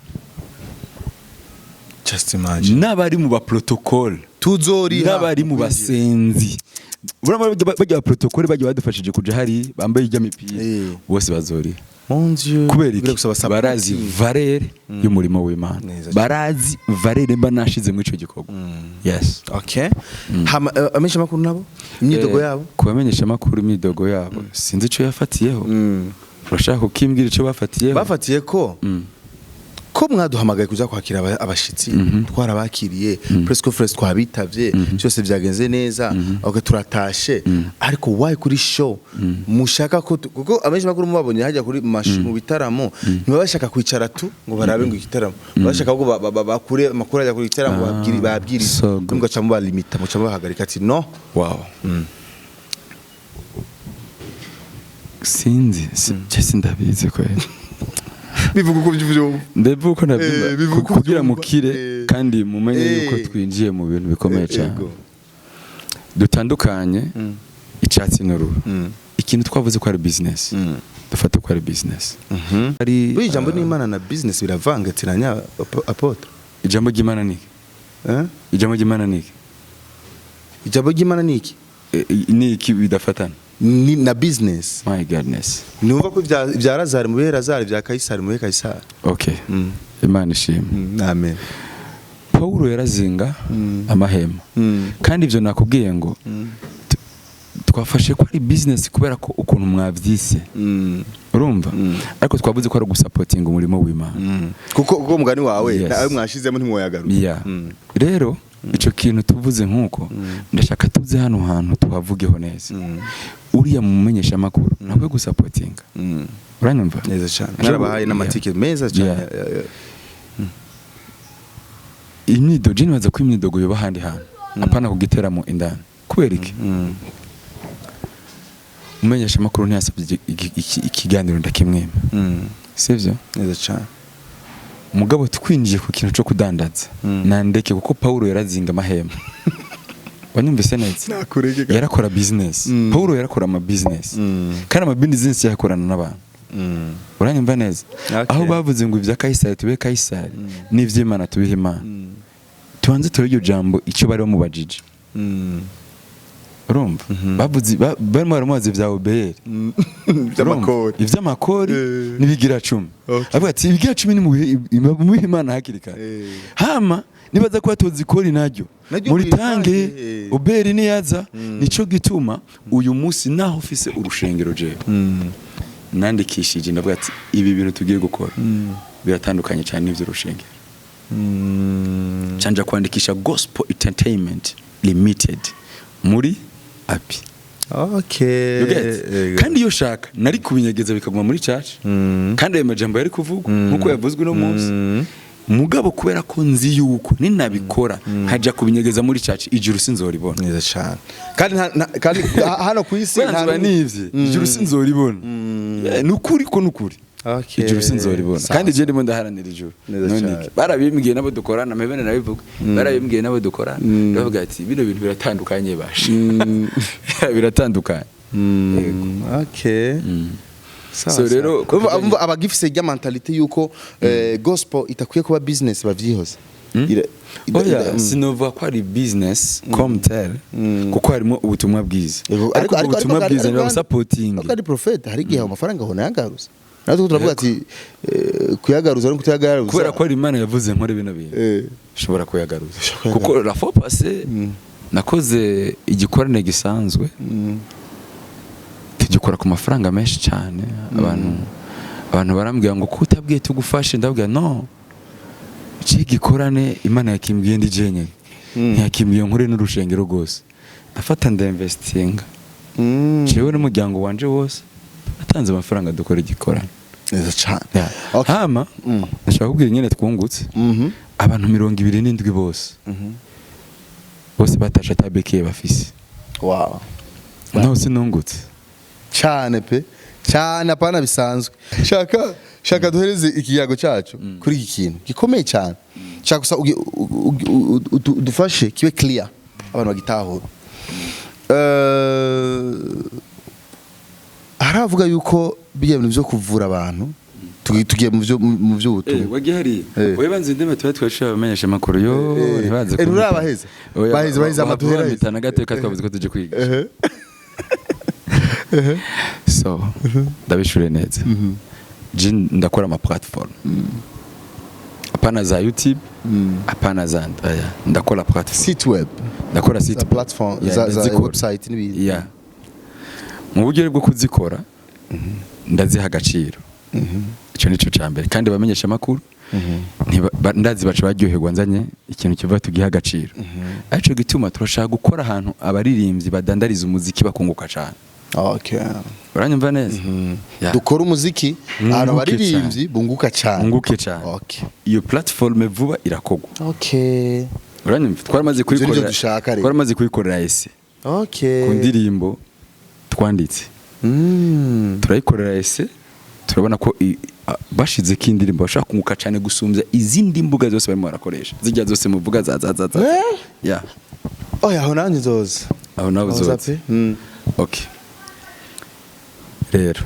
Just imagine. N'abari mu ba protocole, Tuzoriha. n'abari mu basenzi. Urabona bajya ba protocole bajya badufashije kuja hari bambaye ijya mipira, bose bazoriha. Mon Dieu. Kubera Kugira iki? gusaba support. Barazi valeur y'umurimo w'Imana. Neza cyane. Barazi valeur mba nashize muri ico gikorwa. Yes. Okay. Hama amenyesha makuru nabo imyidogo yabo? Kubamenyesha amakuru, imyidogo yabo sinzi ico yafatiyeho. Urashaka kukimbwira ico bafatiyeho? Bafatiye ko ko mwaduhamagaye kuza kwakira abashitsi, twarabakiriye, press conference twabitavye, byose byagenze neza, okay, turatashe, ariko why kuri show mushaka ko kuko abenshi makuru mubabonye hajya kuri mu bitaramo ntibaba bashaka kwicara tu ngo barabe ngo igitaramo, bashaka ko bakure amakuru ajya kuri gitaramo, babwiri babwiriza. So good. Mugaca mubalimita, muca mubahagarika ati no. Wow, sinzi je sindabizi kweli. Bivuga uko byumva. Ndavuga uko ndabyumva. Bivuga uko kugira ubyumva. mukire kandi mumenye yuko twinjiye mu bintu bikomeye cyane. Dutandukanye icyatsi n'uruhu. Ikintu twavuze ko ari business, dufate ko ari business ari Buriya ijambo n'Imana na business biravangatiranya, apôtre. Ijambo ry'Imana ni iki? Eh? Ijambo ry'Imana ni iki? Ijambo ry'Imana ni iki? Ni iki bidafatana? Ni na business. My goodness. Numva ko ibya Lazari mu bihe Lazari, bya Kayisari mu bihe Kayisari. Okay, Imana ishimwe. Amen. Pawulo yarazinga amahema. Kandi ibyo nakubwiye ngo twafashe ko ari business kubera ko ukuntu mwabyise, urumva? Ariko twavuze ko ari ugusapotinga umurimo w'Imana. Kuko umugani wawe Yes. nawe mwashizemo ntimwoyagaruka. Yeah. Rero ico kintu tuvuze nkuko ndashaka tuze hano hantu tuhavugeho neza. Uriya mumenyesha makuru ntabwo gusapotinga. Uranyumva? Neza cyane, narabahaye n'amatike meza cyane. Yeah. Imyidogo, je nibaza ko imyidogo yoba ahandi hantu, apana ku giteramo indani. Kubera iki? Umumenyesha amakuru ntiyasabye ikiganiro, ndakimwema, sivyo? Neza cyane. Mugabo twinjiye ku kintu cyo kudandaza, nandeke, kuko Paulo yarazinga amahema. Wanyumvise neza? Nakureke. Yarakora business. Paulo yarakora ama business, kandi ama business yakorana n'abantu. Uranyumva neza? Okay. Aho bavuze ngo ibya Kayisari tube Kayisari n'ivy'Imana tubihe Imana, tubanze turabe iryo jambo icyo bari bamubajije. Urumva, bavuze barimo baramubaza ibya OBR. By'amakori. Ivy'amakori n'ibigira cumi. Avuga ati ibigira cumi ni mubihe Imana hakiri kare. Hama nibaza ko batoza ikori naryo Naryo muritange. muritange. Oberi niyaza. Nico gituma uyu munsi naho ufise urushengero, jewe nandikishije, ndavuga ati ibi bintu tugiye gukora biratandukanye cyane n'ivy'urushengero. Canja kwandikisha Gospel Entertainment Limited muri API. You get? Kandi iyo ushaka nari kubinyegeza bikaguma muri church, kandi ayo majambo yari kuvugwa nkuko yavuzwe uno munsi. Mugabo kubera ko nzi yuko ninabikora nkaja kubinyegeza muri church, ijuru sinzoribona. Neza cyane. Kandi kandi hano ku isi Kubera nzoba nivye, ijuru sinzoribona. Ni ukuri ko nukuri. Ijuru sinzoribona. Sawa. Kandi je ndimo ndaharanira ijuru. Neza None cyane. iki? Barabimbwiye nabo dukorana, mpebene nabivuga, barabimbwiye nabo dukorana, ndavuga ati bino bintu biratandukanye basha, biratandukanye. Yego. Okay. Sawa, So sawa. rero, Umva, abagifise rya mentalité yuko gospel itakwiye kuba business, bavyihoze. Oya, Ira. sinova ko ari business comme tel, kuko harimo ubutumwa bwiza. Ariko ubwo butumwa bwiza niba busapotinga. Ariko ari prophet, hari igihe ayo mafaranga ahona yagaruza. Natwe turavuga ati kuyagaruza no kutayagaruza. Kubera ko ari Imana yavuze nkore bino bintu, ushobora kuyagaruza, Kuyagaruza. kuko la fois passée nakoze igikorane gisanzwe, tugikora ku mafaranga menshi cyane. Abantu barambwira ngo ko utabwiye tugufashe. Ndabwira no iki gikorane Imana yakimbwiye ndi jenyine, ntiyakimbwiye nkore n'urushengero rwose. Ndafata ndainvestinga, jewe n'umuryango wanje wose atanze amafaranga, dukora igikorane. Neza cyane. Yeah. Okay. Hama ndashaka kubwira ingene twungutse. Abantu 27 bose bose batashe atabekeye bafise. Naho sinungutse. Cyane pe, cyane, apana bisanzwe. Shaka duhereze ikiyago cyacu kuri iki kintu gikomeye cyane. Shaka gusa udufashe kibe clear, abantu bagitahura. Haravuga yuko bijya bintu byo kuvura abantu, tugiye mu byo butumwa. Wagiye hariya. Oya, banze ndeme tuba twashoboye abamenyesha amakuru yo ntibaze. Nturabaheza. Baheze amaduhera. Mitana gateka twavuze ko tuje kwiga. So ndabishure neza, je ndakora ama platform, apana za YouTube, apana za aya, ndakora platform. Site web. Ndakora site Za platform, Yeah, za ndazikora. website n'ibindi. Yeah. Mu buryo bwo kuzikora ndaziha agaciro, icyo nicyo cya mbere. Kandi abamenyesha amakuru ndazi baca baryoherwa nzanye ikintu kiva tugiha agaciro. Aricyo gituma turashaka gukora ahantu abaririmbyi badandariza umuziki bakunguka cyane. Uranyumva neza? Yeah. Dukora umuziki ahantu Mwunguke. Abaririmbyi bunguka cyane. Bunguke cyane. Iyo platform vuba irakogwa. Uranyumva, twaramaze Ivyo nivyo kuyikorera. dushaka rero. Twaramaze kuyikorera ese ku ndirimbo twanditse, turayikorera ese, turabona ko bashizeko indirimbo bashobora kunguka cyane gusumbya izindi mbuga zose barimo barakoresha, zijya zose muvuga za. Yeah. Oya, aho nanjye nzoza. Aho nawe Aho uzoza. pe. Okay, rero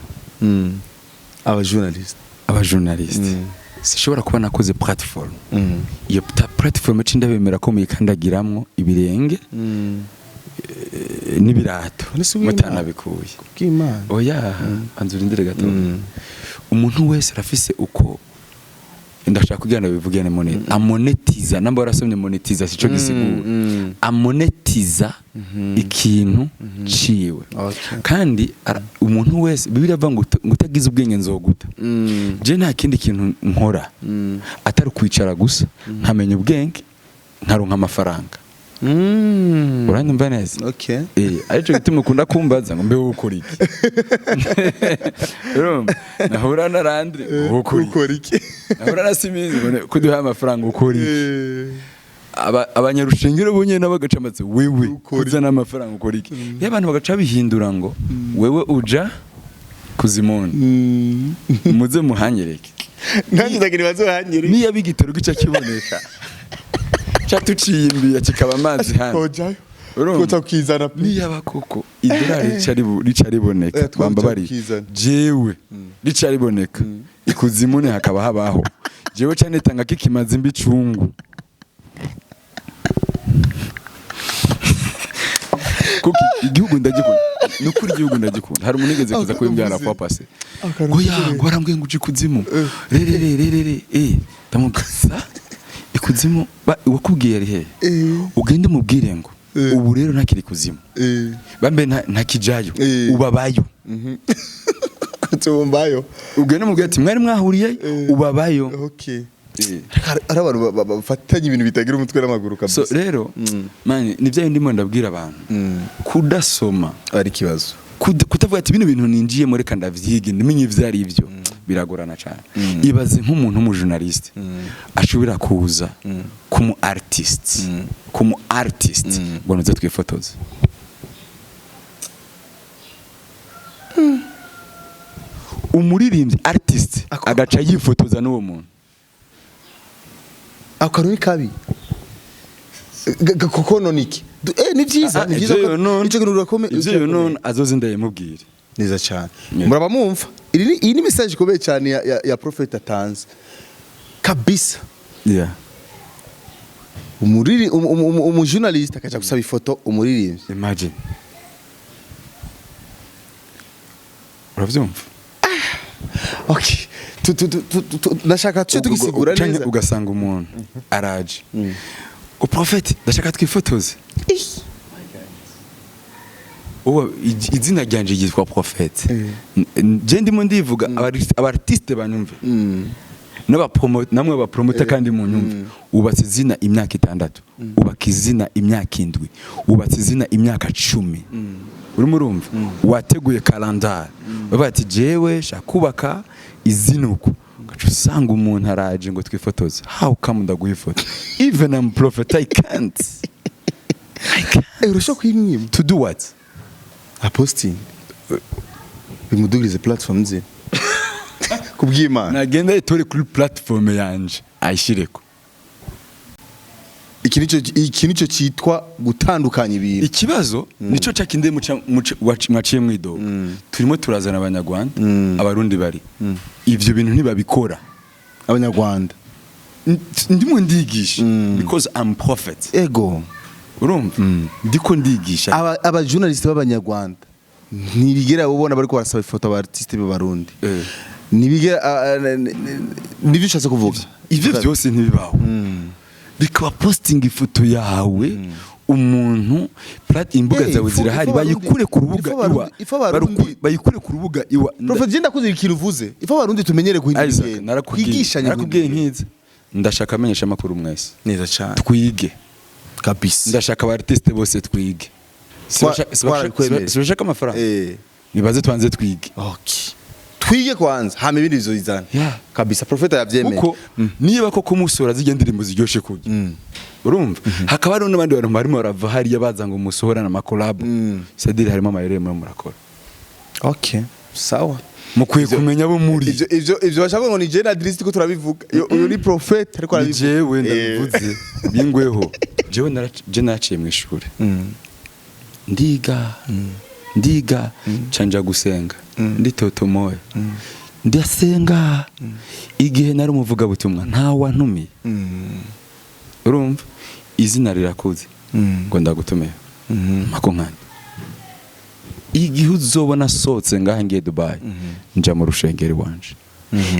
Aba journalist. Abajournaliste, sishobora kuba nakoze platform, iyo platform ci ndabemera ko muyikandagiramwo ibirenge n'ibirato None se w'Imana? mutanabikuye. Bw'Imana. Oya, banza urindire gato. Umuntu wese arafise uko, ndashaka kugira ngo bivuge ne amonetiza. Namba warasomye monetiza, sico gisigura amonetiza ikintu ciwe. Kandi umuntu wese, Bibiliya avuga ngo ngo utagize ubwenge nzoguta. Je nta kindi kintu nkora atari kwicara gusa nkamenya ubwenge, nkaronka amafaranga. Uranyumva neza? Okay. Arico gituma ukunda kumbaza ngo mbe wowe ukora iki? Urumva, nahura na Landry, wowe ukora iki? Ukora iki? Nahura na Simizi ngo kuduha amafaranga, ukora iki? Abanyarushengero bo nyene bagaca amatse, wewe Ukora iki? kuzana amafaranga, ukora iki? Iyo abantu bagaca bihindura ngo wewe uja kuzimuni, muze muhanyereke. Nanjye ndagira ibibazo hanyiri. Niyo igitoro gica kiboneka, ca tuciyimbira kikaba amazi hano. Kojayo. Urumva? Koca kukizana pe. Niyaba koko idolari rica riboneka, Twaca bamba bari kukizana. jewe rica riboneka, ikuzimune hakaba habaho, jewe ca nitanga kikimaze imbicungu, kuko igihugu ndagikunda, nukuri igihugu ndagikunda. Hari umuntu yigeze kuza kubimbwira kwa pase ngo ya ngo arambwiye ngo uje ikuzimu rere rere rere, ndamubwira ikuzimu wakubwiye ari he? Ugende umubwire ngo ubu rero ntakiri kuzimu, bambe ntakijayo, ubabayo. Tubumbayo. Ugende umubwire ati mwari mwahuriye, ubabayo. Okay. Hari abantu bafatanya ibintu bitagira umutwe n'amaguru So kabisa. rero man, ni bya ndimo ndabwira abantu kudasoma Ari ikibazo. Kutavuga ati bino bintu ninjiyemo, reka ndavyige ndimenye ivyo ari byo, biragorana cyane. Ibaze nk'umuntu w'umujournaliste ashobora kuza ku mu artist ngo nuze twifotoze. Umuririmbyi artist agaca yifotoza n'uwo muntu. Ako kantu ni kabi. Kuko none iki? Ni byiza, ni byiza Ivyo ko ico kintu ivyo yonona azoze ndayimubwire. Neza cyane. Yeah. Muraba mumva. Iyi ni message ikomeye cyane ya prophet atanze. Kabisa. Umuriri umu journalist akaja gusaba ifoto umuririmbyi. Imagine, uravyumva? Okay. Ndashaka tuce tugisigura Canke neza. ugasanga umuntu araje, uprofete, ndashaka twifotoze. Uwo izina ryanje ryitwa prophète. Je ndimo ndivuga abartiste banyumve, namwe abapromota kandi munyumve. Wubatse izina imyaka 6, ubaka izina imyaka 7, wubatse izina imyaka 10, urimo urumva wateguye kalendari, bavuga ati jewe shaka kubaka izina uku, ugaca usanga umuntu araje ngo twifotoze. How come ndaguha ifoto? Even I'm prophet, I can't. Urashobora kuyimwima. To do what? Aposting. Bimudugirize platform ze. Kubw'Imana. Nagenda ayitore kuri platform yanje ayishireko. Iki nico cyitwa gutandukanya ibintu. Ikibazo nico cakinde mwaciye mwidoga, turimo turazana abanyarwanda, abarundi bari ivyo bintu ntibabikora. Abanyarwanda. Ndimo ndigisha because I'm prophet. Ego. Urumva, ndiko ndigisha. Aba journalist b'abanyarwanda ntibigera ubona bariko barasaba ifoto aba artiste b'abarundi. Ntibigera nivyo ushatse kuvuga. Ivyo byose ntibibaho, bikaba posting ifoto yawe umuntu imbuga Hey, zawe zirahari, bayikure ku rubuga iwa bayikure ku rubuga iwa. Prophet, je ndakuze ikintu uvuze. Ifa abarundi tumenyere guhindura Isaac, ibintu. narakubwiye Twigishanye narakubwiye guhindura nkiza ndashaka amenyesha amakuru mwese neza cyane. Twige. Kabisa. Ndashaka aba artiste bose twige. Twarabikwemereye. Sibashaka amafaranga, nibaze twanze twige. Okay. Twige kwanza hama ibindi bizoizana. Yeah. Kabisa, prophet yavyemeye. Kuko niba koko musora zijya ndirimbo ziryoshe kurya, urumva hakaba hariho n'abandi bantu barimo barava hariya baza ngo musohorane amakolabo, sadiri harimo amayeri murimo murakora. Okay. Sawa. Mukwiye kumenya abo muri. Ivyo bashaka ngo ni je na Driss ko turabivuga. Uyu ni prophet ariko Ni arabivuga. jewe ndabivuze bingweho, jewe je naraciye mu ishuri, ndiga, ndiga canja gusenga, ndi toto moya ndasenga. Igihe nari umuvugabutumwa ntawantumiye, urumva izina rirakuze ngo ndagutumiye mako nkandi. Igihe uzobona asohotse ngaha ngiye Dubai, nja mu rushengeri wanje.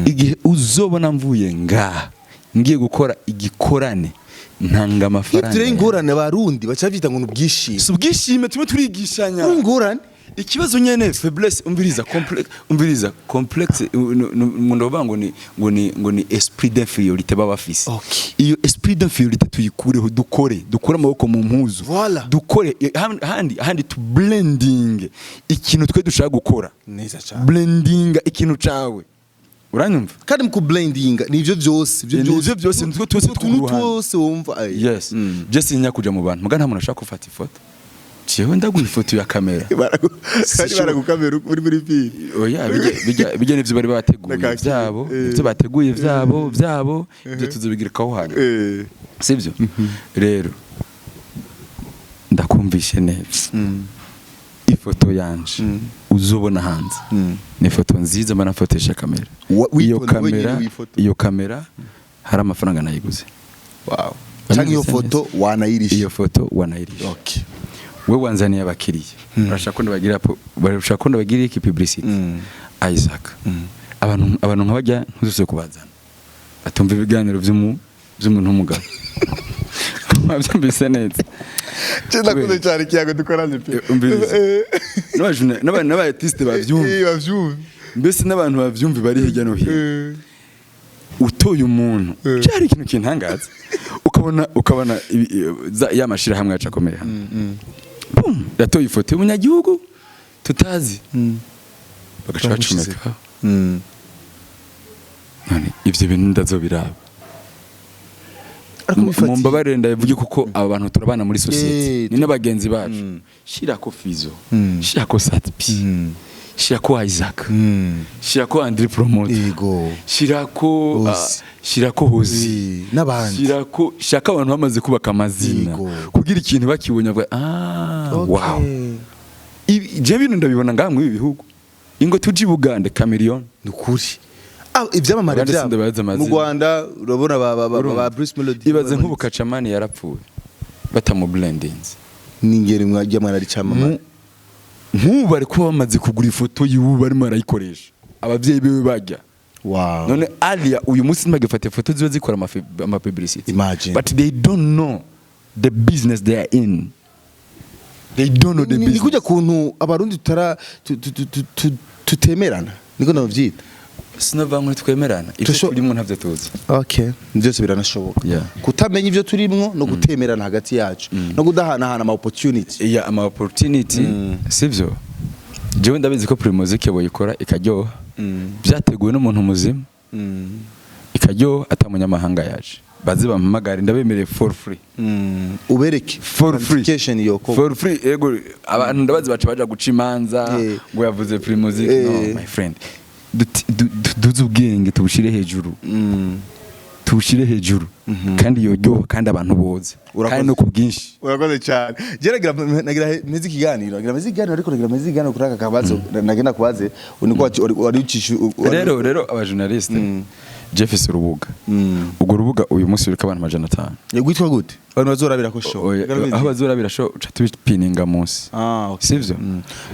Igihe uzobona mvuye ngaha ngiye gukora igikorane, ntanga Iyo amafaranga. tureye ingorane abarundi baca bavyita ngo ni ubwishime. Si ubwishime, turimo turigishanya. Ingorane. Ikibazo nyene, faiblesse, umviriza, complexe, umviriza, complexe, ngo ngo ni esprit d'infériorité baba bafise. Iyo esprit d'infériorité tuyikureho, dukure amaboko mu mpuzu. Voilà. Dukore handi tu blending ikintu twe dushaka gukora. Neza cyane. Blending ikintu cawe, uranyumva? Kandi mu kublendinga ni ivyo byose, ivyo Ni ivyo byose, nitwo twose utuntu tw'uruhande. twose wumva, ay. Yes. Je sinya kuja mu bantu, muga nta muntu ashaka gufata ifoto. Jewe ndaguha ifoto ya kamera. Bari baragukamera uri muri film. Oya, bijya nivyo bari bateguye. Nakakiri. Vyabo, ivyo bateguye vyabo, ivyo tuzobigirikaho hanyuma. Sibyo rero, ndakumvishe neza, ifoto yanje uzobona hanze ni ifoto nziza mba nafotesha kamera. Iyo Witonda wenyine kamera, wifoto. iyo kamera hari amafaranga nayiguze. Wow, canke iyo foto wanayirisha. Iyo foto wanayirisha. We wanzaniye abakiriya, urashaka ko ndabagira iki? Publicity. Isaac, abantu nk'abajya ntuzuse kubazana batumva ibiganiro by'umuntu w'umugabo, wabyumvise neza? Je ndakunze cyane ikiyago dukoranye pe. Umviriza. N'aba artiste bavyumva. Bavyumva. Mbese n'abantu bavyumva bari hirya no hino. Utoye umuntu, cyari ikintu kintangaza, ukabona ya mashirahamwe yacu akomeye hano. Boom, yatoye ifoto y'umunyagihugu tutazi, bagaca Bamushize. bacomeka. None ivyo bintu ndazobiraba? Ariko mufatiye- Mumbabarire ndabivuge, kuko aba bantu turabana muri société, ni n'abagenzi bacu. Shirako Fizo, shirako Satpi, shirako Isaac, shirako Andri Promote, shirako Hozi. Shirako Hozi. N'abandi. Shirako, shaka abantu bamaze kubaka amazina, kugira ikintu bakibonye bavuga: "Ah, wow." Je bino ndabibona ngaha muri ibi bihugu, ingo tuji Bugande, Chameleone. Ni ukuri. Ah, ibyamamare Abandi byabo sindabazi mu amazina. Rwanda urabona ba Bruce Melody. Ibaze nk'ubu Kacamani yarapfuye batamublendinze. N'ingeri mwajya mwana ari cyamamare. Nk'ubu bari kuba bamaze kugura ifoto y'ubu, barimo barayikoresha, ababyeyi biwe bajya. None alia uyu munsi ntibagifata ifoto ziba zikora ama publicity. Imagine. But they don't know the business they are in. They don't know the Ni business. kujya kuntu Abarundi tutara tutemerana, niko navyita. Sinova ngo twemerana ibyo turimo, ntavyo tuzi. Okay, byose biranashoboka. Kutamenya ivyo turimwo no gutemerana hagati yacu no kudahanahana ama opportunity. Yeah, ama opportunity, sivyo? Jewe ndabizi ko Primusic boyikora ikaryoha, byateguwe n'umuntu muzima, ikaryoha atamunyamahanga yaje. Baze bampamagare, ndabemereye for free. Ubereke For free. Qualification yoko. For free. Ego, abantu ndabazi baca baja guca imanza ngo yavuze Primusic. No, my friend, duze ubwenge, tubushire hejuru, tubushire hejuru, kandi yoryoha, kandi abantu boze. Urakoze. Kandi no ku bwinshi. Urakoze cyane. Je nagira meze ikiganiro, ariko nagira meze ikiganiro kuri aka kabazo nagenda kubaze uniko wari ucisha. Rero abajournaliste, Jeff, urubuga, urwo rubuga uyu munsi ruriko abantu 500. Yegwitwa gute, abantu bazorabira ko show? Oya, aho bazorabira show uca tubipininga munsi. Ah, okay. Sivyo?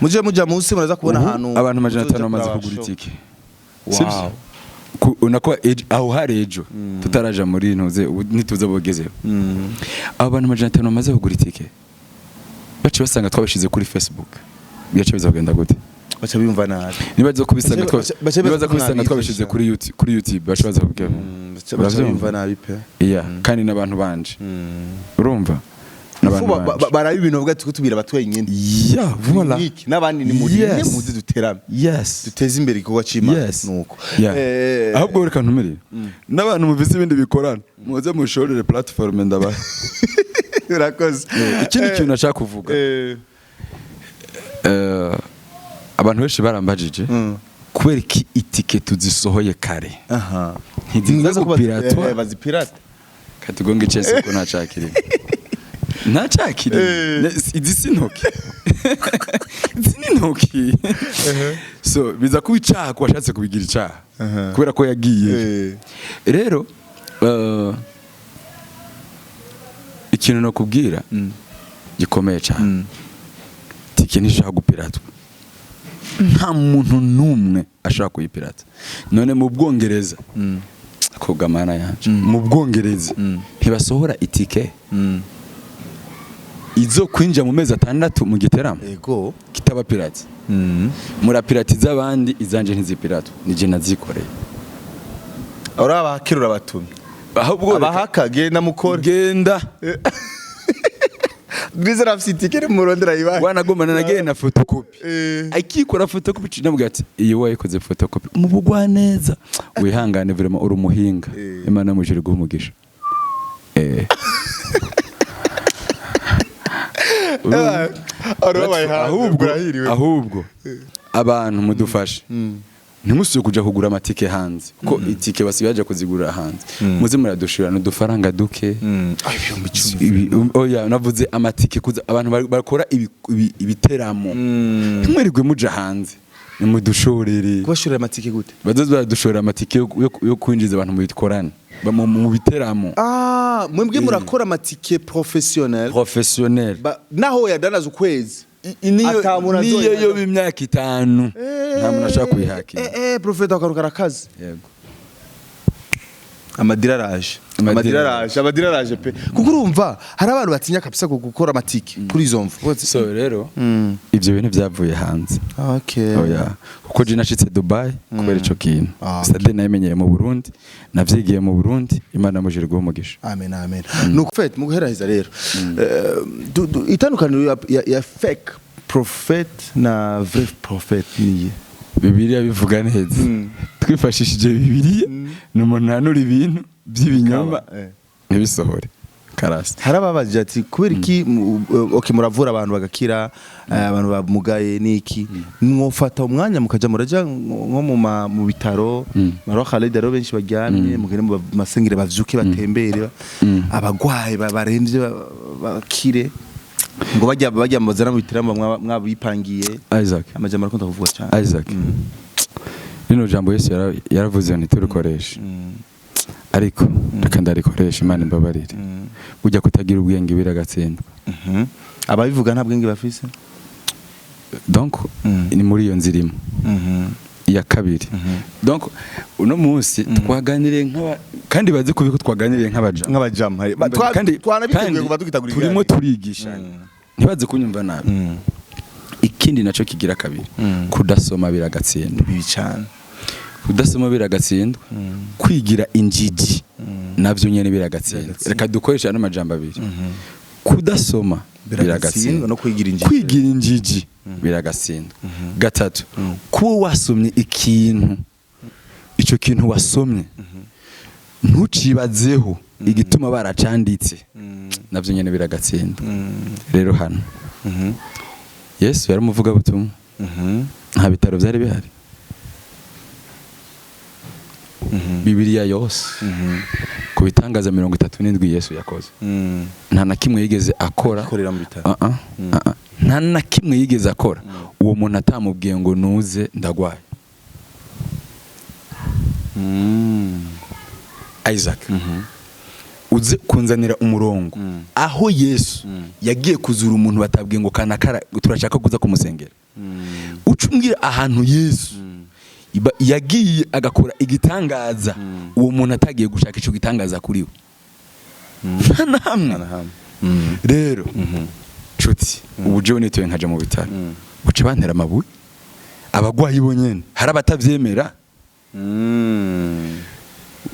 Muje muja munsi muraza kubona Ubu ahantu abantu 500 muzoja bamaze kuraba kugura show. itike. Sivyo? Unako aho hari ejo tutaraja muri ntuze, ubu ntituze bogezeho. Abo bantu 500 bamaze kugura itike, baca basanga twabashize kuri Facebook, bigaca biza kugenda gute? Baca biyumva nabi. Nibaza kubisanga Baca bibaza nibaza ko kubisanga mwabifasha. twabishize kuri YouTube, kuri YouTube baca baza kubwira. Baca biyumva nabi pe. Yeah, kandi n'abantu banje, urumva, n'abantu Fu banje. baraba ibintu bavuga ati kutubwira abatwenyine. Yeah, voilà. Niki n'abandi ni muri muzi duterame, duteze imbere igikorwa c'Imana. Nuko Ahubwo reka ntumire n'abantu muvise ibindi bikorana, muze mushorere platform ndabaha. Urakoze. Ikindi kintu nashaka kuvuga, abantu benshi barambajije kubera iki itike tuzisohoye kare. Aha. Ntiziza Ntibaza ko gupiratwa. Bazipirata. Katugonge chese ko ntacakiri, ntacakiri. Izi si intoki, izi ni intoki. So biza kuba icaha ku washatse kubigira icaha, kubera ko yagiye. Rero ikintu nakubwira gikomeye cyane, tike ntishaka gupiratwa, nta muntu n'umwe ashaka kuyipirata. None mu Bwongereza, koga mana yanje, mu Bwongereza ntibasohora itike? Izo kwinjira mu mezi 6 mu giteramo Ego. kitaba pirate. Murapiratiza abandi, izanje ntizipiratwa, nije nazikoreye. Urabahakira, urabatumye. Ahubwo Abahaka, genda mukore. Genda. Bwiza arafise itike, murondera ibahe. Wanagomana nagiye na photocopy, akikora photocopy, namubwira ati: "Iyo wayikoze photocopy mu bugwa neza, wihangane, vraiment uri umuhinga." Imana mujiri guha umugisha. Ahubwo abantu mudufashe, ntimusubire kuja kugura amatike hanze, kuko itike basigaye baja kuzigurira hanze. Muze muradushira n'udufaranga duke. Oya, navuze amatike kuza abantu bakora ibiteramo, ntimwirirwe muja hanze, nimudushorere. Kubashorera amatike gute? Bazoze baradushorera amatike yo kwinjiza abantu mu bikorane, mu biteramo. Ah, mwebwe murakora amatike professionnel? Professionnel. Naho yadanaza ukwezi, Niyo ata muntu niyo azoyada. yo imyaka 5 nta muntu ashaka kuyihakira. Prophet, akantu karakaze. Yego. Amadira araje. Amadira. Amadira araje, amadira araje pe, kuko urumva hari abantu batinya kabisa gukora amatike kuri izo mvu. So rero ibyo bintu byavuye hanze. Oya, kuko je nashitse Dubai kubera ico kintu. Stade nayimenyeye mu Burundi, navyigiye mu Burundi. Imana mujiri guha umugisha. Amen, amen. Nuko fait mu guheraheza rero, itandukaniro ya fake prophet na vrai prophet niye? Bibiliya bivuga neza, twifashishije Bibiliya, ni umuntu ahanura ibintu by'ibinyoma Bikaba. ntibisohore karasi. Hari ababajije ati: "Kubera iki okay, muravura abantu bagakira, abantu bamugaye niki, mwofata umwanya mukaja muraja nko mu bitaro Maro Khalid, rero benshi baryamye, mugende mu masengere bavyuke batembere, abagwayi baremvye bakire, ngo bajya mubazana mu bitaramo mwabipangiye." Isaac. Amajambo arakunda kuvugwa cyane. Isaac, rino jambo Yesu yaravuze ntiturikoreshe, ariko reka ndarikoresha, Imana imbabarire. Ujya kutagira ubwenge biragatsindwa. Ababivuga nta bwenge bafise. Donc ni muri iyo nzira imwe. Iya kabiri, donc uno munsi twaganiriye nk'aba, kandi bazi kubiko twaganiriye nk'abajama. Nk'abajama. Kandi Twanabiteguye kandi kuva tugitangura turimo ibiganiro. turigishanya, ntibaze kunyumva nabi. Ikindi naco kigira kabiri, kudasoma biragatsindwa. Bibi cyane. Kudasoma biragatsindwa, kwigira injiji navyo nyene biragatsindwa. Reka dukoreshe ano majambo abiri: kudasoma biragatsindwa biragatsindwa no kwigira injiji. Kwigira injiji biragatsindwa. Gatatu, kuba wasomye ikintu, ico kintu wasomye ntucibazeho igituma baracanditse, navyo nyene biragatsindwa. Rero hano Yesu yari umuvugabutumwa, nta bitaro byari bihari. Bibiliya yose, ku bitangaza 37 Yesu yakoze, nta na kimwe yigeze akora akorera mu bitaro. Ah, ah, ah, ah. Nta na kimwe yigeze akora uwo muntu atamubwiye ngo: "Nuze, ndagwaye." Isaac, uze kunzanira umurongo aho Yesu yagiye kuzura umuntu batabwiye ngo: "Kanakara, turashaka kuza kumusengera." Uca umbwira ahantu Yesu yagiye agakora igitangaza uwo muntu atagiye gushaka ico gitangaza kuri we. Nta na hamwe. Rero nshuti, ubu jewe nituye nkaja mu bitaro, buca bantera amabuye abagwayi bonyene. Hari abatavyemera.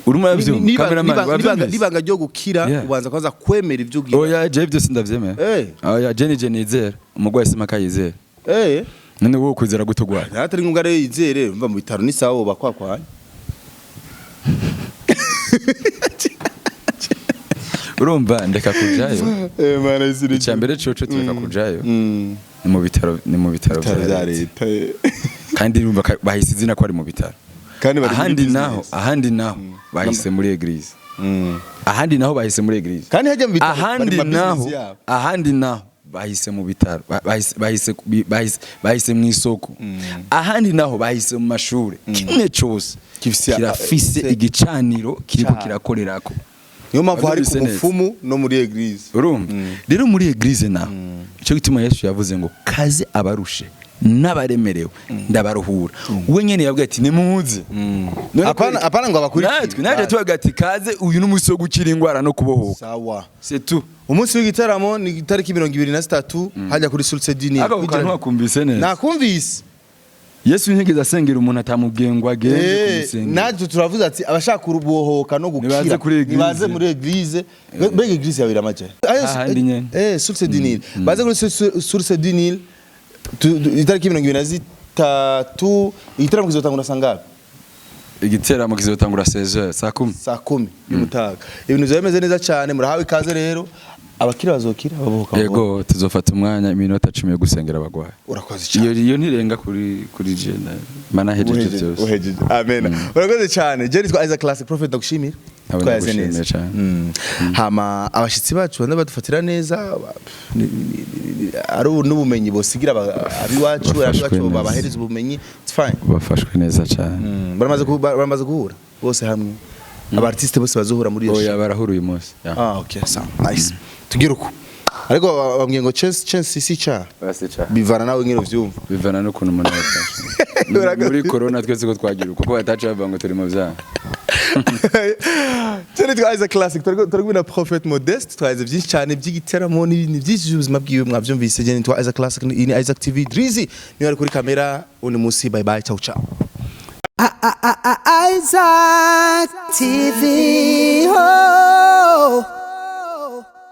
Urimo uravyumva, cameraman, wavyumvise? N'ibanga ryo gukira, ubanza kwanza kwemera ibyo ugira. Oya, jewe byose ndavyemera. Oya, je nije nizera umugwayi, simaka yizera. None wowe kwizera gute ugwaye? Atari ngombwa rero yizere, mva mu bitaro ni sawa bakwakwanya. Urumva, ndeka kujayo. Mana, izina. Icya mbere coco tureka kujayo, ni mu bitaro, ni mu bitaro bitaro vya bya leta. leta. Kandi urumva bahise izina ko ari mu bitaro. Kandi bari muri Ahandi business. naho, ahandi naho bahise muri église. Ahandi naho bahise muri église. Kandi hajya mu bitaro bari Ahandi mu ma naho business yabo. Ahandi naho bahise mu bitaro, bahise mu isoko. Ahandi naho bahise mu mashuri. Kimwe cyose kirafise igicaniro kiriko kirakorerako. Niyo mpamvu hari ku Wabyumvise neza. mupfumu no muri église. Urumva rero, muri église naho icyo gituma Yesu yavuze ngo: "Kaze abarushe N'abaremerewe ndabaruhura. We nyene yabwiye ati: "Nimuze." None Apana ngo abakurikire. Natwe naje tubaga ati: "Kaze, uyu n'umunsi wo gukira ingwara no kubohoka." Sawa. C'est tout. Umunsi w'igitaramo ni itariki 23 hajya kuri Source du Nil. Ako kantu wakumvise neza? Nakumvise. Yesu ntiyigeze asengera umuntu atamubwiye ngo agende kumusengera. Natwe turavuze ati abashaka kurubohoka no gukira Nibaze kuri église. Nibaze muri église. Mbega église yawe iramaje? Hahandi nyene. Source du Nil, baze kuri Source du Nil itariki 23. Igitaramo kizotangura saa ngapi? Igiteramo kizotangura 16h, saa 10. Saa 10 y'umutaga. Ibintu biba bimeze neza cyane. Murahawe ikaze rero. Abakira bazokira, ababohoka babohoka. Yego, tuzofata umwanya, iminota 10 yo gusengera abagwayi. Urakoze cyane. Iyo ntirenga kuri je manahejeje Uhejeje, byose. uhejeje. Amen, urakoze cyane. Je nitwa Isaac Classic Prophet, ndagushimira. Nawe Twayaze ndagushimiye neza cyane. Hama abashitsi bacu banda badufatira neza, ari n'ubumenyi bosigira abiwacu. Bafashwe Abiwacu neza. babahereza ubumenyi, it's fine. Bafashwe neza cyane. Baramaze guhura bose hamwe, aba artiste bose bazohura muri iyo Oya, show? barahura uyu munsi. Yeah. Ah, okay, sawa, nice. Tugire uko, ariko bambwiye ngo chance chance si cha bivana nawe nyine uvyumva. Bivana n'ukuntu umuntu yafashe. Muri corona twese ko twagira uko, kuko bataca bavuga ngo turi mu byaha. Turi twa Isaac Classic, turi kumwe na Prophet Modeste. Twahize byinshi cyane by'igiteramo n'ibintu byinshi by'ubuzima bwiwe, mwabyumvise. Je nitwa Isaac Classic, iyi ni Isaac TV. Drizzy niwe ari kuri kamera uno munsi. Bye bye, ciao ciao. Isaac TV. Oh.